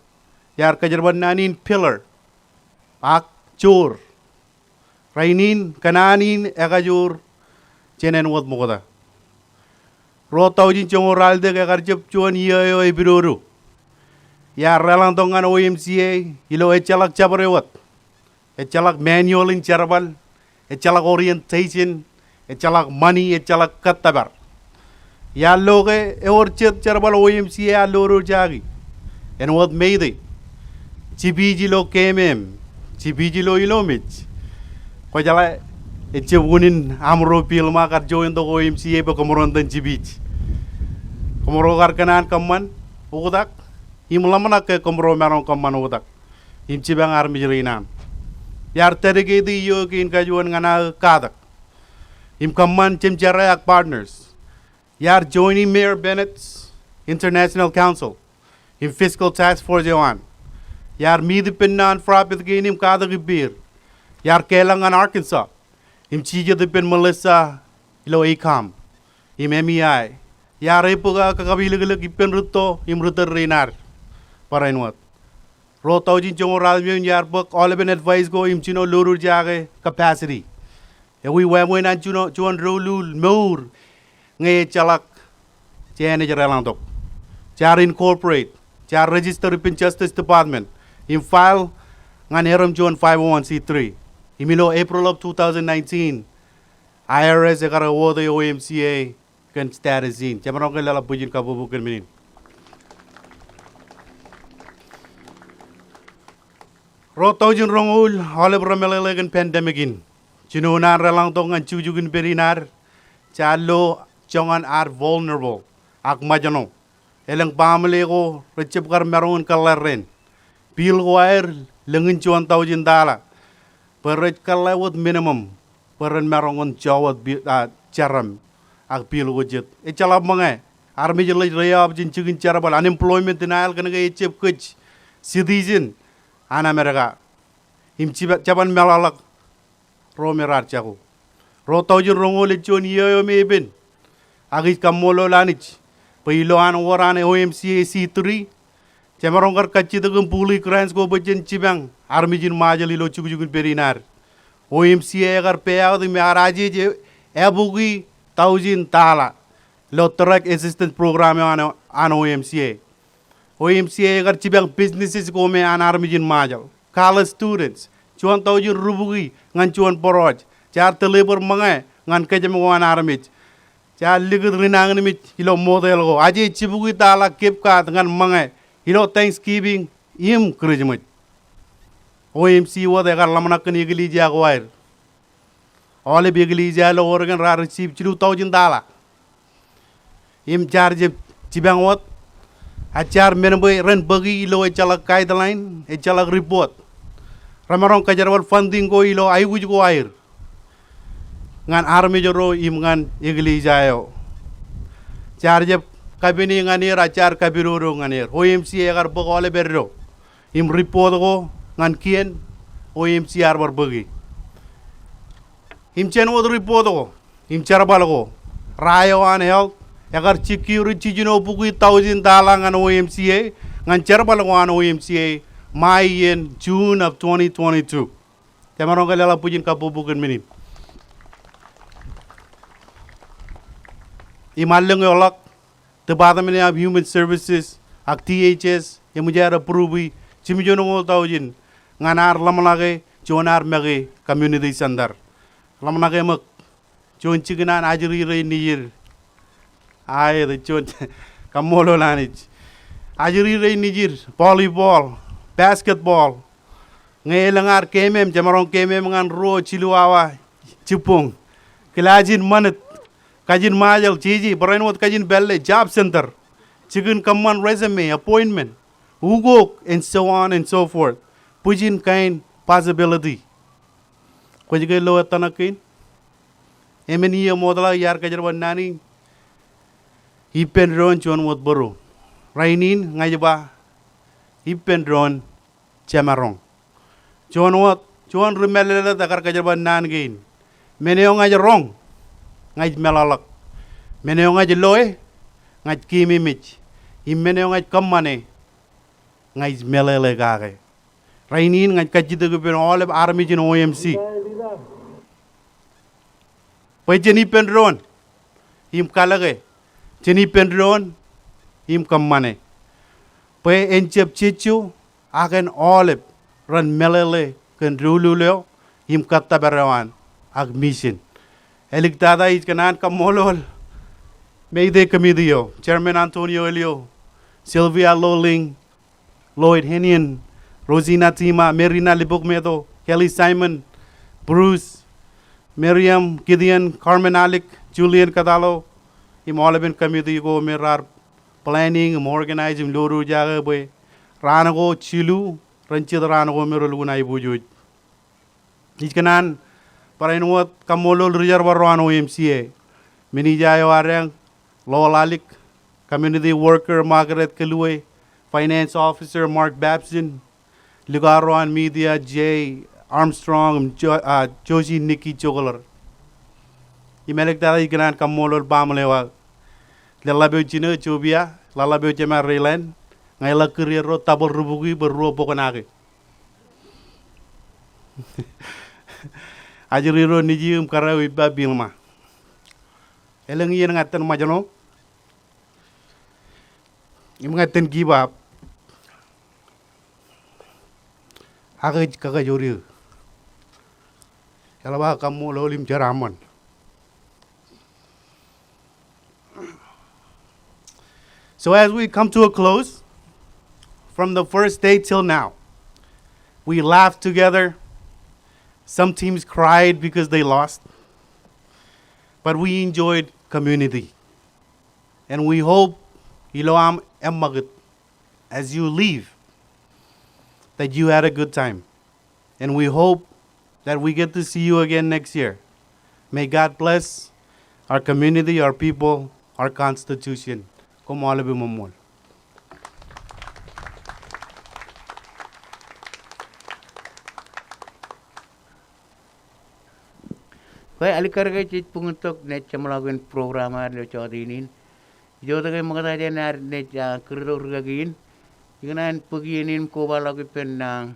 Iar kōjerbal naan in pillar ak joor. Rainin kōn naan in ekajoor jān āinwōt ṃokta. Ruo taujin joñoul ralitōk ekar jab juon iiō eo epidodo. Iar deḷọñtok ñan O M C A ilo ejjeḷọk jabdewōt. Ejjeḷọk manual in jerbal, ejjeḷọk orientation, ejjeḷọk ṃani, ejjeḷọk kōttōpar. Iar lo ke ewōr jet jerbal O M C A ear lodojaki. Āinwōt May Day. Jipij ilo keemem, jipij ilo ilomej. Kwōjeḷā ejjab unin amro pilṃa kar juon tok O M C A bwe kōmro iten jipij. Kōmro kar kōṇaan kōṃṃan oktak, im ḷōmṇak ke kōmro maroñ kōṃṃan oktak. Im jipañ armej rein aṃ. Iar dedicate iiō kein kajuon ñan aō katak. Im kōṃṃan jemjerā ak partners. Iar join i Mayor Bennett's International Council im Fiscal Task Force eo an. Iar meet ippān non-profit kein im katak ippāer. Iar kelọk ñan Arkansas im jijet ippān Melissa ilo ACOM im M E I. Iar ebōk aō kakapilōklōk ippān rūtto im ri-tōl rein ad barāinwōt. Ruo taujin joñoul ralitōk iar bōk aolepen advice ko im jino lodojake capacity. Ewi wāween an juon doulul mour ñe ejjeḷọk jān ej deḷọñtok. Jaar incorporate, jaar register ippān Justice Department im file ñan erom juon five oh one C three. Im ilo April of two thousand nineteen, I R S ekar award e O M C A kōn status in. Jemaroñ ke leḷọk bwijin kabbokbok kōn men in. Ruo taujin roñoul, aolep remeḷeḷe kōn pandemic in. Jino naan deḷọñtok ñan jukjuk in pād in ad, jaar lo joñan ad vulnerable ak ṃōjṇọ. Elōñ baaṃle ko rejjab kar maroñ in kōḷḷāer rein. Bill ko aer lōñ in juon taujin tala. Bwe rej kōḷḷā wōt minimum bwe ren maroñ in jọwōt bi-, a, jeraaṃ ak bill ko jet. Ejjeḷọk ṃōñā. Armej ḷe rej lay-off jān jikin jerbal, unemployment denial kōnke ejjab kōj citizen an America. Im jiba-, jeban meḷọkḷọk ro me raar jako. Ruo taujin roñoul ej juon iiō eo me epen. Ak ij kaṃṃoolol Anij bwe ilo an wōr an O M C A C three, jemaroñ kar kajjitōk im puli grants ko bwe jen jipañ armej in Ṃajeḷ ilo jukjuk in pād in ad. O M C A ekar pay out im ear ajeje e-, ebukwi taujin tala ilo Direct Assistance Program eo an, an O M C A. O M C A ekar jipañ businesses ko me an armej in Ṃajeḷ. College students, juon taujin rubukwi ñan juon bōroj. Jaar deliver ṃōñā ñan kōjām ko an armej. Jaar likūt rinañinmej ilo motel ko. Aje jibukwi tala gift card ñan ṃōñā ilo Thanksgiving im Christmas. O M C A wōt ekar ḷōmṇak kōn eklejia ko aer. Aolep eklejia ilo Oregon raar receive jilu taujin tala. Im jaar jab jipañ wōt, ak jaar men bwe ren bōki ilo ejjeḷọk guideline, ejjeḷọk report. Remaroñ kōjerbal funding ko ilo aikuj ko aer ñan armej ro im ñan eklejia eo. Jaar jab kapene ñan er, ak jaar kapidodo ñan er. O M C A ekar bōk aolep eddo im report ko ñan kien, O M C A ear bar bōki. Im jān wōt report ko im jerbal ko, ra eo an health ekar secure jiljino bukwi taujin tala ñan O M C A, ñan jerbal ko an O M C A, ṃae iien June of twenty twenty-two. Jemaroñ ke leḷọk bwijin kabbokbok kōn men in. im allōñ eo ḷọk Department of Human Services ak D H S eṃōj aer approve jiṃ juon eñoul taujin ñan ad ḷōmṇake juon ad make community center. Ḷōmṇake ṃōk juon jikin an ajri rein nejid. Aet, juon kaṃṃoolol Anij. Ajri rein nejid, volleyball, basketball. Ñe elōñ ad game im, jemaroñ game im ñan ruo jilu awa jibboñ. Kilaaj in ṃanit, kajin Ṃajeḷ, jeje, barāinwōt kajin pālle, job center. Jikin kōṃṃan resume, appointment, ukok, and so on and so forth. Bwijin kain possibility. Kwōj ke lo ettōṇak kein? Emān iiō ṃootḷọk iar kōjerbal naan in, ippān doon juon wōt bōro. Rainin ña ij ba, ippān doon jemaroñ. Juon wōt, juon ri mālōtlōt ekar kōjerbal naan kein. Men eo ña ij roñ, ña ij meḷọkḷọk. Men eo ña ij loe, ña ij keememej. Im men eo ña ij kōṃṃane, ña ij meḷeḷe kake. Rainin ña ij kajjitōk ippān aolep armej in O M C bwe jen ippān doon im kalōke, jen ippān doon im kōṃṃane. Bwe en jab jejjo ak en aolep ren meḷeḷe kōn doulul eo im kōttōpar eo an ak mission. Āliktata ij kōṇaan kaṃṃoolol May Day Committee eo, Chairman Antonio Elio, Sylvia Loling, Lloyd Henian, Rosina Tima, Marina Lipokmeto, Kelly Simon, Bruce, Miriam, Gideon, Carmen Alik, Julian Katalo, im aolepen committee ko me raar planning im organize im lo ro jake bwe raan ko jilu ren jet raan ko me relukkuun aiboojoj. Ij kōṇaan barāinwōt kaṃṃoolol ri jerbal ro an O M C A. Minija eo adeañ, Lowell Alik, community worker Margaret Kalue, finance officer Mark Babson, likao ro an media Jay Armstrong, Jo-, ah, Josie Nikki Jokler. Im āliktata ij kōṇaan kaṃṃoolol baaṃle eo aō. Ḷōḷḷap eo jino Jopia, ḷōḷḷap eo jema reilen, ña iḷak kūr erro double rubukwi bwe ruo bōk nake. Ajri ro nejū im kōrā eo ippa Vilma. Elōñ iien ña iten ṃōjṇọ im ña iten give up. Ak ij kakajoor eō. Eḷap aō kaṃṃoolol im jeraaṃṃan. So as we come to a close, from the first day till now, we laughed together. Some teams cried because they lost, but we enjoyed community. And we hope ilo aṃ eṃṃakūt, as you leave, that you had a good time. And we hope that we get to see you again next year. May God bless our community, our people, our constitution. Koṃ aolep eṃṃool. Bwe alikkar ke jej buñūn tok naaj jeṃḷọkin program eo ad ilo jota in. Ijo tok ke ṃokta jān ad naaj, ah, kūr tok rikaki in, ikōṇaan bōk iien in im kobaḷọk ippān, ah,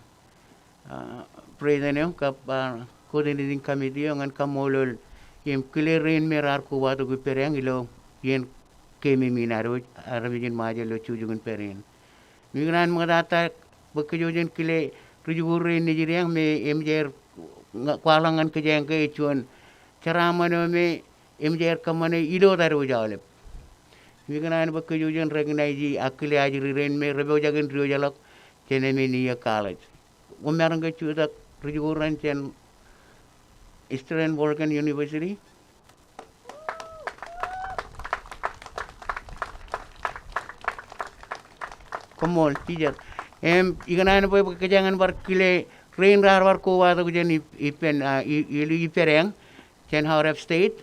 ah, president eo kab, ah, coordinating committee eo ñan kaṃṃoolol im kile rein me raar kobatok ippādeañ ilo iien game in ad wōj, armej in Ṃajeḷ ilo jujukin pād in. Im ikōṇaan ṃoktata bwe kōj jen kile ri-jikuuḷ rein nejid eañ me eṃōj aer kwaḷọk ñan kōjeañ ke ej juon jeraaṃṃan eo me eṃōj aer kōṃṃane ilo tōre wōj aolep. Im ikōṇaan bwe kōj jen recognize ak kile ajri rein me repojak in diwōjḷọk jān eṃṃan iiō college. Koṃ maroñ ke jutak ri-jikuuḷ rein jān Eastern Oregon University. Koṃṃool, teacher. Im, ikōṇaan bwe kōjeañ en bar kile rein raar bar kobatok jān ip-, ippān, ah, i-, i-, ippādeañ, jān Howard F. State,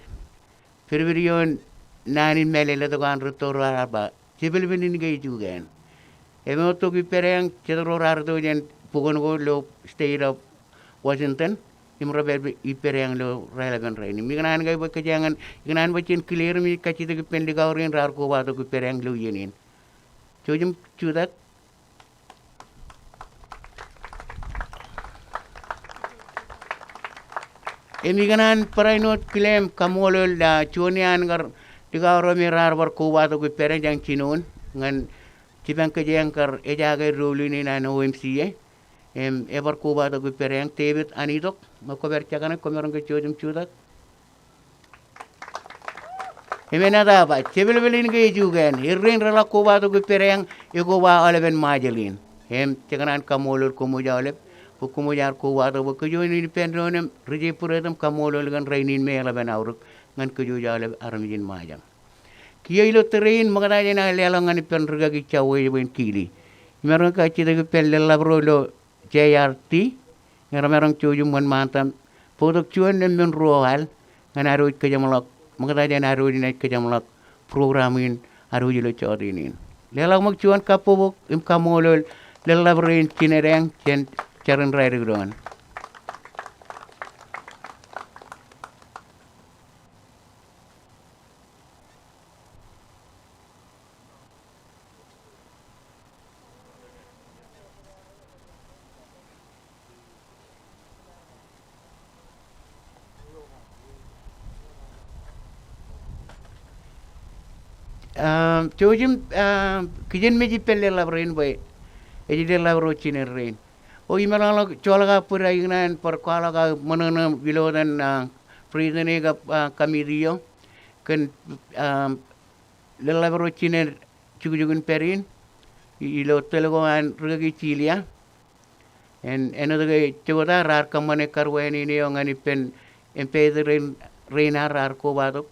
pidpid ioon naan in mālōtlōt ko an rūtto ro raar ba, jepelpel in ke ej ukein. Im eo tok ippādeañ, jet ro raar rūtto jān bukwōn ko ilo State of Washington, im rej pād ippādeañ ilo raelepen rainin. Im ikōṇaan ke bwe kōjeañ en, ikōṇaan bwe jen kile er im kajjitōk ippān likao rein raar kobatok ippādeañ ilo iien in. Jouj im jutak. Im ikōṇaan barāinwōt kile im kaṃṃoolol, ah, juon iaan kar Likao ro me raar bar kobatok ippād eñ jān jinoin ñan jipañ kōjeañ kar ejaake doulin in an O M C A. Im ebar kobatok ippād eñ David Anitok, ṃōk kwō pād jekdọọn, kwō maroñ ke jouj im jutak. Im enaaj ba, jepelpel in ke ej ukāān, errein reḷak kobatok ippād eñ, ekoba aolepen Ṃajeḷ in. Im jekdọọn kaṃṃoolol koṃij aolep, bwe koṃij ar kobatok bwe kōj eo in ippān doon im ri-jebwided im kaṃṃoolol kōn rainin me eḷap an aorōk ñan kōj wōj aolep armejin Ṃajeḷ. Kiiō ilo tōre in ṃokta jān aō leḷọk ñan ippān rikaki Jawōj bwe en kili. Imaroñ ke kajjitōk ippān leḷḷap ro ilo J R T, ñe remaroñ jouj im wōnṃaantak bōktok juon im men ruo al ñan ad wōj kōjeṃḷọk, ṃokta jān ad wōj naaj kōjeṃḷọk program in ad wōj ilo jọteen in. Leḷọk ṃōk juon kabbokbok im kaṃṃoolol leḷḷap rein jined eñ jān jar in raelep doon. Am, jouj im, am, kijenmej ippān leḷḷap rein bwe ej leḷḷap ro jined rein. O imeḷọkḷọk joḷọk aō bōd aō ikōṇaan bar kwaḷọk aō ṃōṇōṇō ilo etan, ah, Brittany kab, ah, committee eo kōn, ah, leḷḷap ro jined jukjuk in pād in i-, ilo tōl ko an rikaki Jilia. En, āinwōt ke jota raar kōṃṃane karuwaineneik eo ñan ippān ambassador rein, rein ad raar kobatok.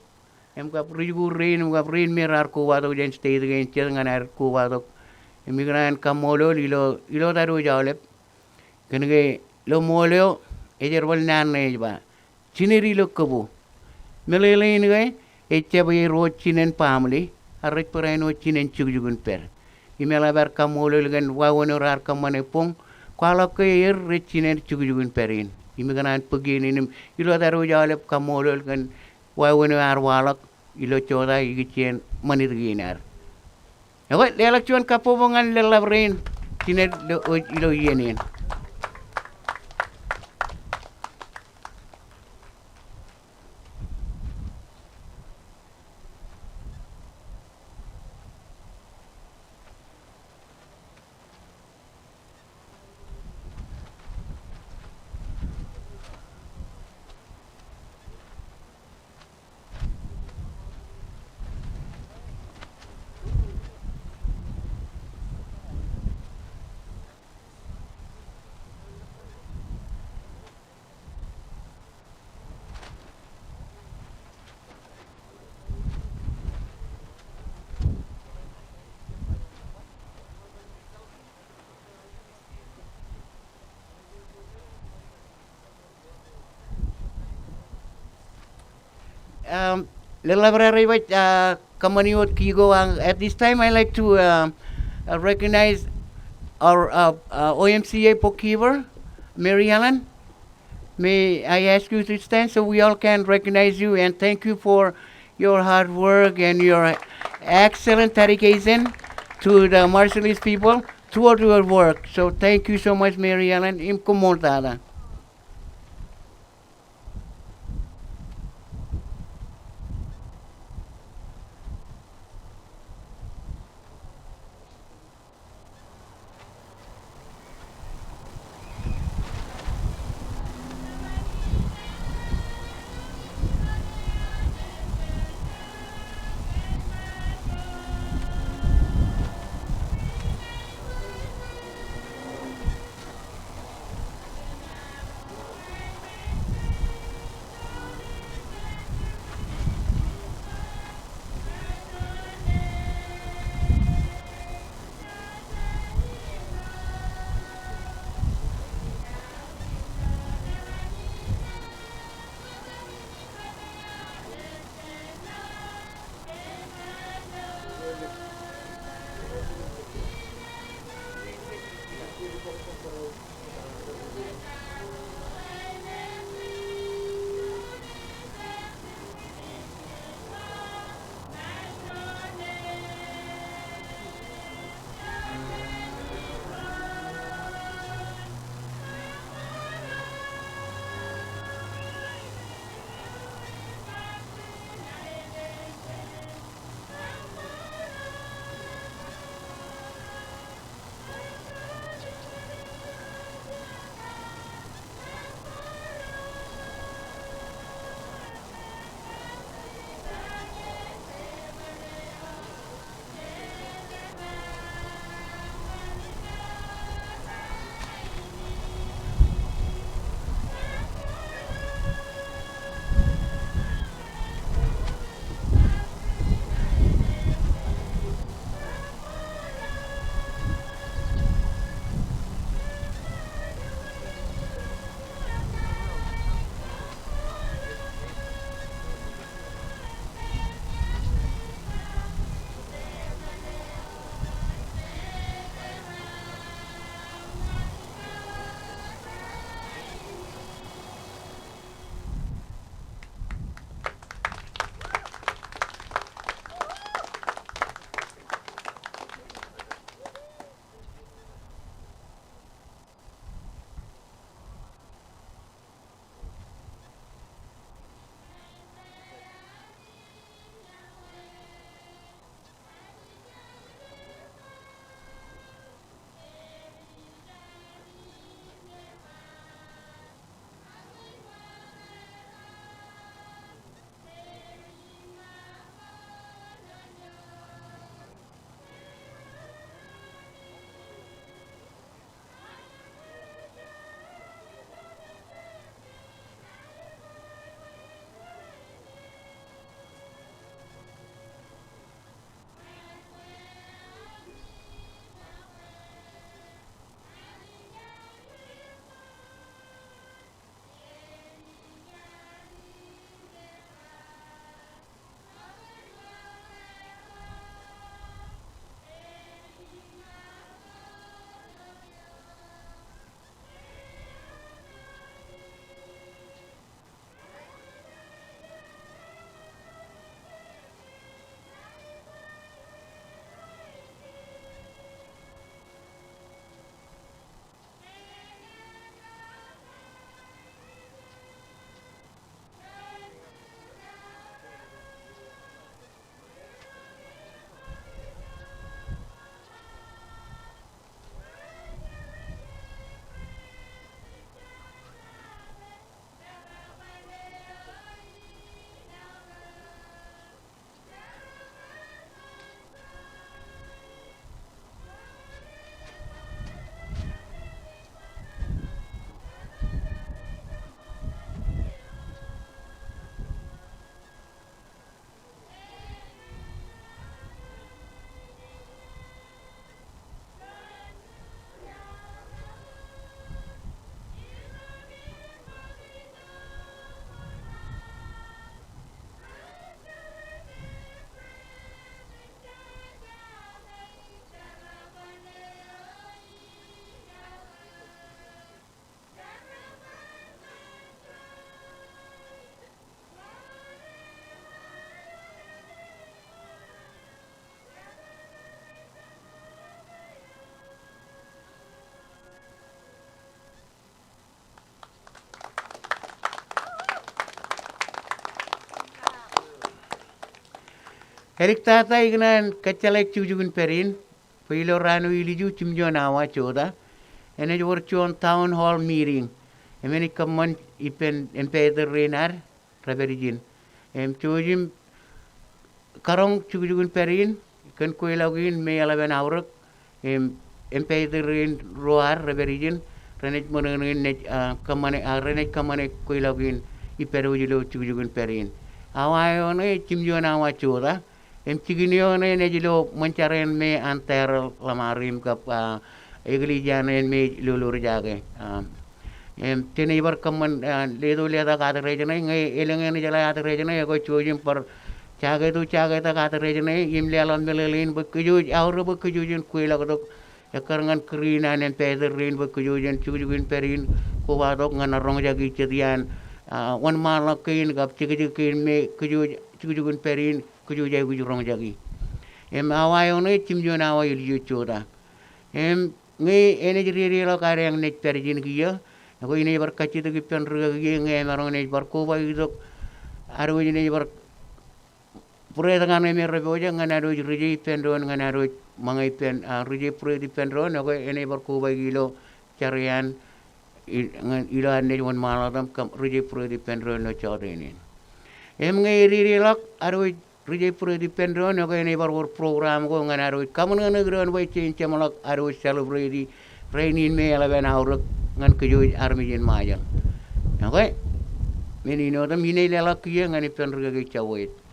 Im kab ri-jikuuḷ rein, im kab rein me raar kobatok jān state kein jet ñan aer kobatok. Im ikōṇaan kaṃṃoolol ilo, ilo ad wōj aolep. Kōnke ilo ṃool eo, ejerbal naan ṇe ej ba, jined ilo kōbo. Meḷeḷein ke, ejjab er wōt jinen baaṃle, ak rej barāinwōt jinen jukjuk in pād. Im eḷap ad kaṃṃoolol kōn wāween eo raar kōṃṃane boñ, kwaḷọk ke er rej jined jukjuk in pād in. Im ikōṇaan bōk iien in im ilo ad wōj aolep kaṃṃoolol kōn wāween eo ear waḷọk ilo jota ikijjien ṃanit kein ad. Ekwe, leḷọk juon kabbokbok ñan leḷḷap rein jined ilo, ilo iien in. Um, leḷḷap raar ej ba, uh, kōṃṃani wōt kiko, uh, at this time I like to, uh, uh, recognize our, uh, uh, O M C A bookkeeper, Mary Ellen. May I ask you to stand so we all can recognize you and thank you for your hard work and your excellent dedication to the Marshallese people throughout your work. So thank you so much, Mary Ellen. Im koṃṃool tata. Āliktata ikōṇaan kōjjeḷā jukjuk in pād in, bwe ilo raan eo ilju jimjuon awa jota, enaaj wōr juon town hall meeting. Im enaaj kōṃṃan ippān ambassador rein ad, rej pād ijin. Im jouj im karoñ jukjuk in pād in kōn kweilọk in me eḷap an aorōk, im ambassador rein ruo ad rej pād ijin, renaaj ṃōṇōṇō in naaj, ah, kōṃṃane, ah, renaaj kōṃṃane kweilọk in ippād wōj ilo jukjuk in pād in. Awa eo ṇe jimjuon awa jota, im jikin eo ṇe enaaj ilo ṃōn jar eṇ me an Darrell Lamar im kab, ah, eklejia ṇe me ej lolorjake. Ah, im jen ej bar kōṃṃan, ah, leto letak address ṇe, ñe elōñ eṇ ejeḷā address ṇe, ekwe jouj im bar jaketo jaketak address ṇe im leḷọk meḷeḷein bwe kōjwōj, aorōk bwe kōjwōj in kweilọktok ekkar ñan kūr in an ambassador rein bwe kōjwōj in jukjuk in pād in kobatok ñan roñjake jet iaan, ah, wōnṃaanḷọk kein kab jekjek kein me kōjwōj jukjuk in pād in kōjwōj aikuj roñjake. Im awa eo ṇe jimjuon awa ilju jota. Im ñe enaaj dedeḷọk adeañ naaj pād ijin kiiō, ekwe inaaj bar kajjitōk ippān rikaki ie ñe emaroñ naaj bar kobaik itok ad wōj naaj bar būreet kaṇe me rej pojak ñan ad wōj ri-je ippān doon, ñan ad wōj ṃōñā ippān, ah, ri-je būreet ippān doon, ekwe enaaj bar kobaik ilo jar iaan, i-, ñan ilo ad naaj wōnṃaanḷọk im kōm ri-je būreet ippān doon ilo jota in. Im ñe ededeḷọk ad wōj ri-je būreet ippān doon, ekwe enaaj bar wōr program ko ñan ad wōj kaṃōṇōṇōik doon bwe jen jeṃḷọk ad wōj celebrate rainin me eḷap an aorōk ñan kōjwōj armej in Ṃajeḷ. Ekwe, men in otem inaaj leḷọk kiiō ñan ippān rikaki Jawet.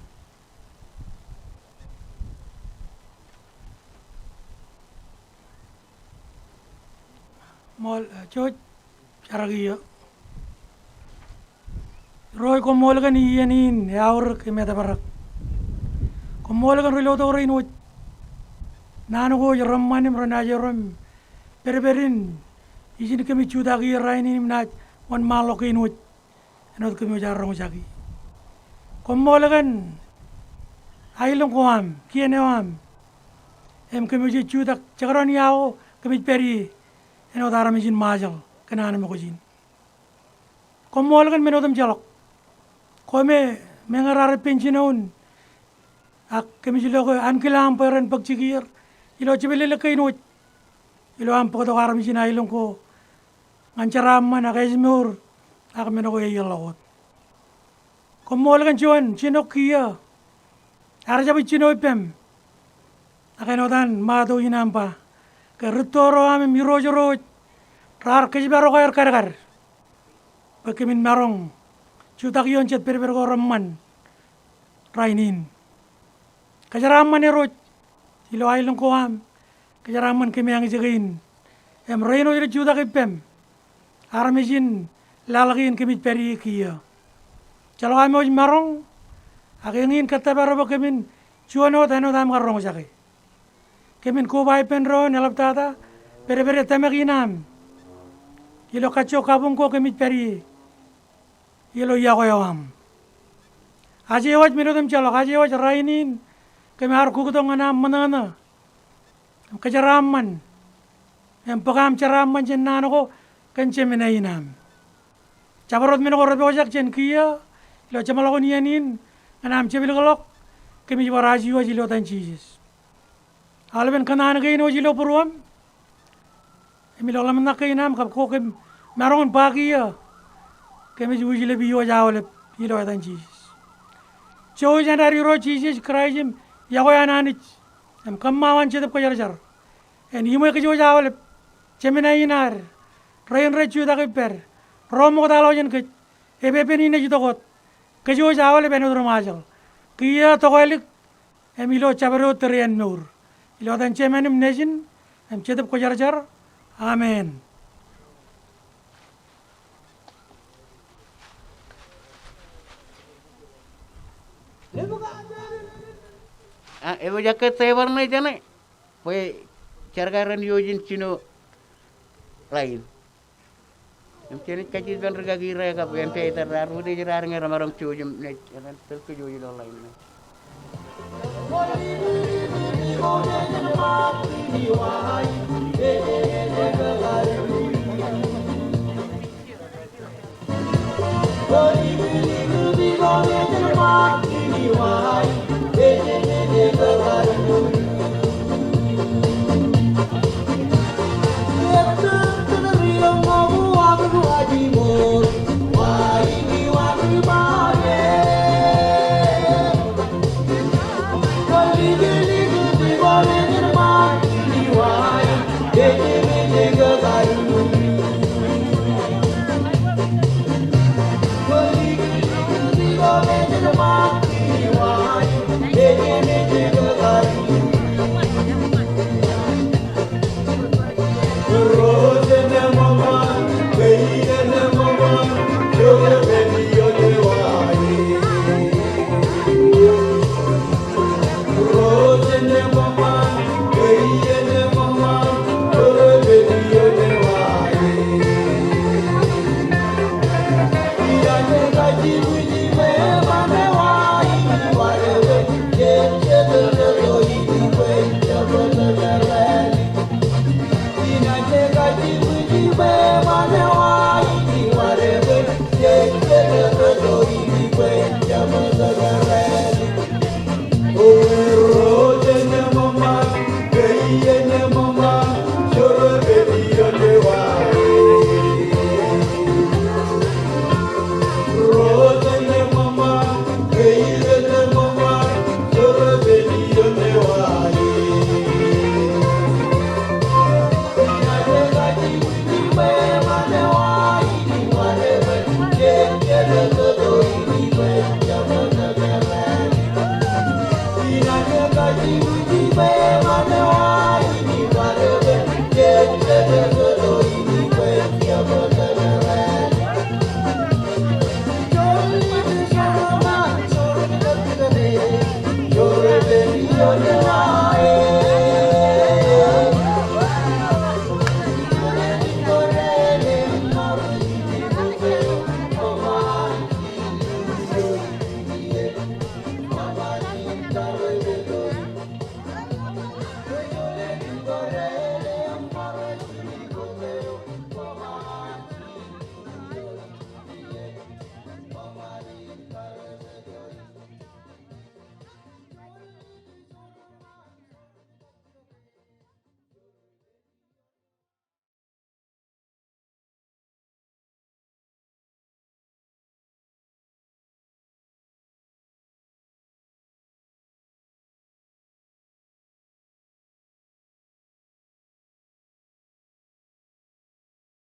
Ṃool, eh, jouj, jar kiiō. Irooj, koṃṃool kōn iien in eaorōk im etōprak. Koṃṃool kōn ri-lotok rein wōj naan ko wōj reṃṃan im renaaj erom pedped in ijin kōmij jutak ie rainin im naaj wōnṃaanḷọk kein wōj āinwōt kōm wōj ar roñjake. Koṃṃool kōn aelōñ ko aṃ, kien eo aṃ, im kōm wōj jutak jekdọọn ia ko kōmij pād ie āinwōt armej in Ṃajeḷ kōn an mokjin. Koṃṃool kōn men otemjeḷọk. Kōm meñe raar ippān jinoin ak kōmij loe ke ankilaam bwe ren bōk jikier ilo jepelelōk kein wōj ilo aṃ bōktok armej in aelōñ ko ñan jeraaṃṃan ak ājmour ak men ko eierḷọk wōt. Koṃṃool kōn juon jino kiiō ear jab jino ippem. Ak āinwōt an ṃato in aṃ ba, ke rūtto ro aṃ im irooj ro wōj raar kōjparok aer kadkad bwe kōmin maroñ jutak ioon jet pedped ko reṃṃan rainin. Kōjeraaṃṃan er wōj ilo aelōñ ko aṃ, kōjeraaṃṃan kōm eñjeke in im rein wōj rej jutak ippem, armej in laḷ kein kōmij pād ie kiiō. Ejjeḷọk am wōj maroñ, ak eñin kōttōpar bwe kōmin juon wōt āinwōt aṃ kar roñjake. Kōmin koba ippān doon eḷaptata pedpede tōmak in aṃ ilo kajjo kabuñ ko kōmij pād ie ilo iọkwe eo aṃ. Aje wōj men otemjeḷọk, aje wōj rainin kōm ar kuktok ñan aṃ ṃōṇōṇō im kōjeraaṃṃan im bōk aṃ jeraaṃṃan jān naan ko kōn jemān in aṃ. Jabdewōt men ko repojak jān kiiō ilo jeṃḷọkin iien in ñan aṃ jepḷọk, kōmij bar aje wōj ilo etan Jisōs. Aolepen kōṇaan kein wōj ilo būruōm im ilo ḷōmṇak kein aṃ kab ko kōm maroñ in ba kiiō, kōmij wūjlepik wōj aolep ilo etan Jisōs. Jouj an ad Irooj Jisōs Kraist im iọkwe an Anij im kōṃṃao an Jetōb Kwōjarjar en iṃwe kōj wōj aolep, jemān in ad, rein rej jutak ippād, ro ṃoktaḷo jān kōj, epepen in ej itok wōt, kōj wōj aolep āinwōt ri-Ṃajeḷ. Kiiō tokālik im ilo jabdewōt tōre ānmour. Ilo etan Jemān im Nejin im Jetōb Kwōjarjar. Amen. A, epojak ke tebōḷ ṇe jeṇe bwe jar ko ren ijo in jino ḷain. Im jenaaj kajjitōk ippān rikaki ro kab ambassador raar utiej raar ñe remaroñ jouj im naaj ren tōl kōj wōj ilo ḷain ṇe.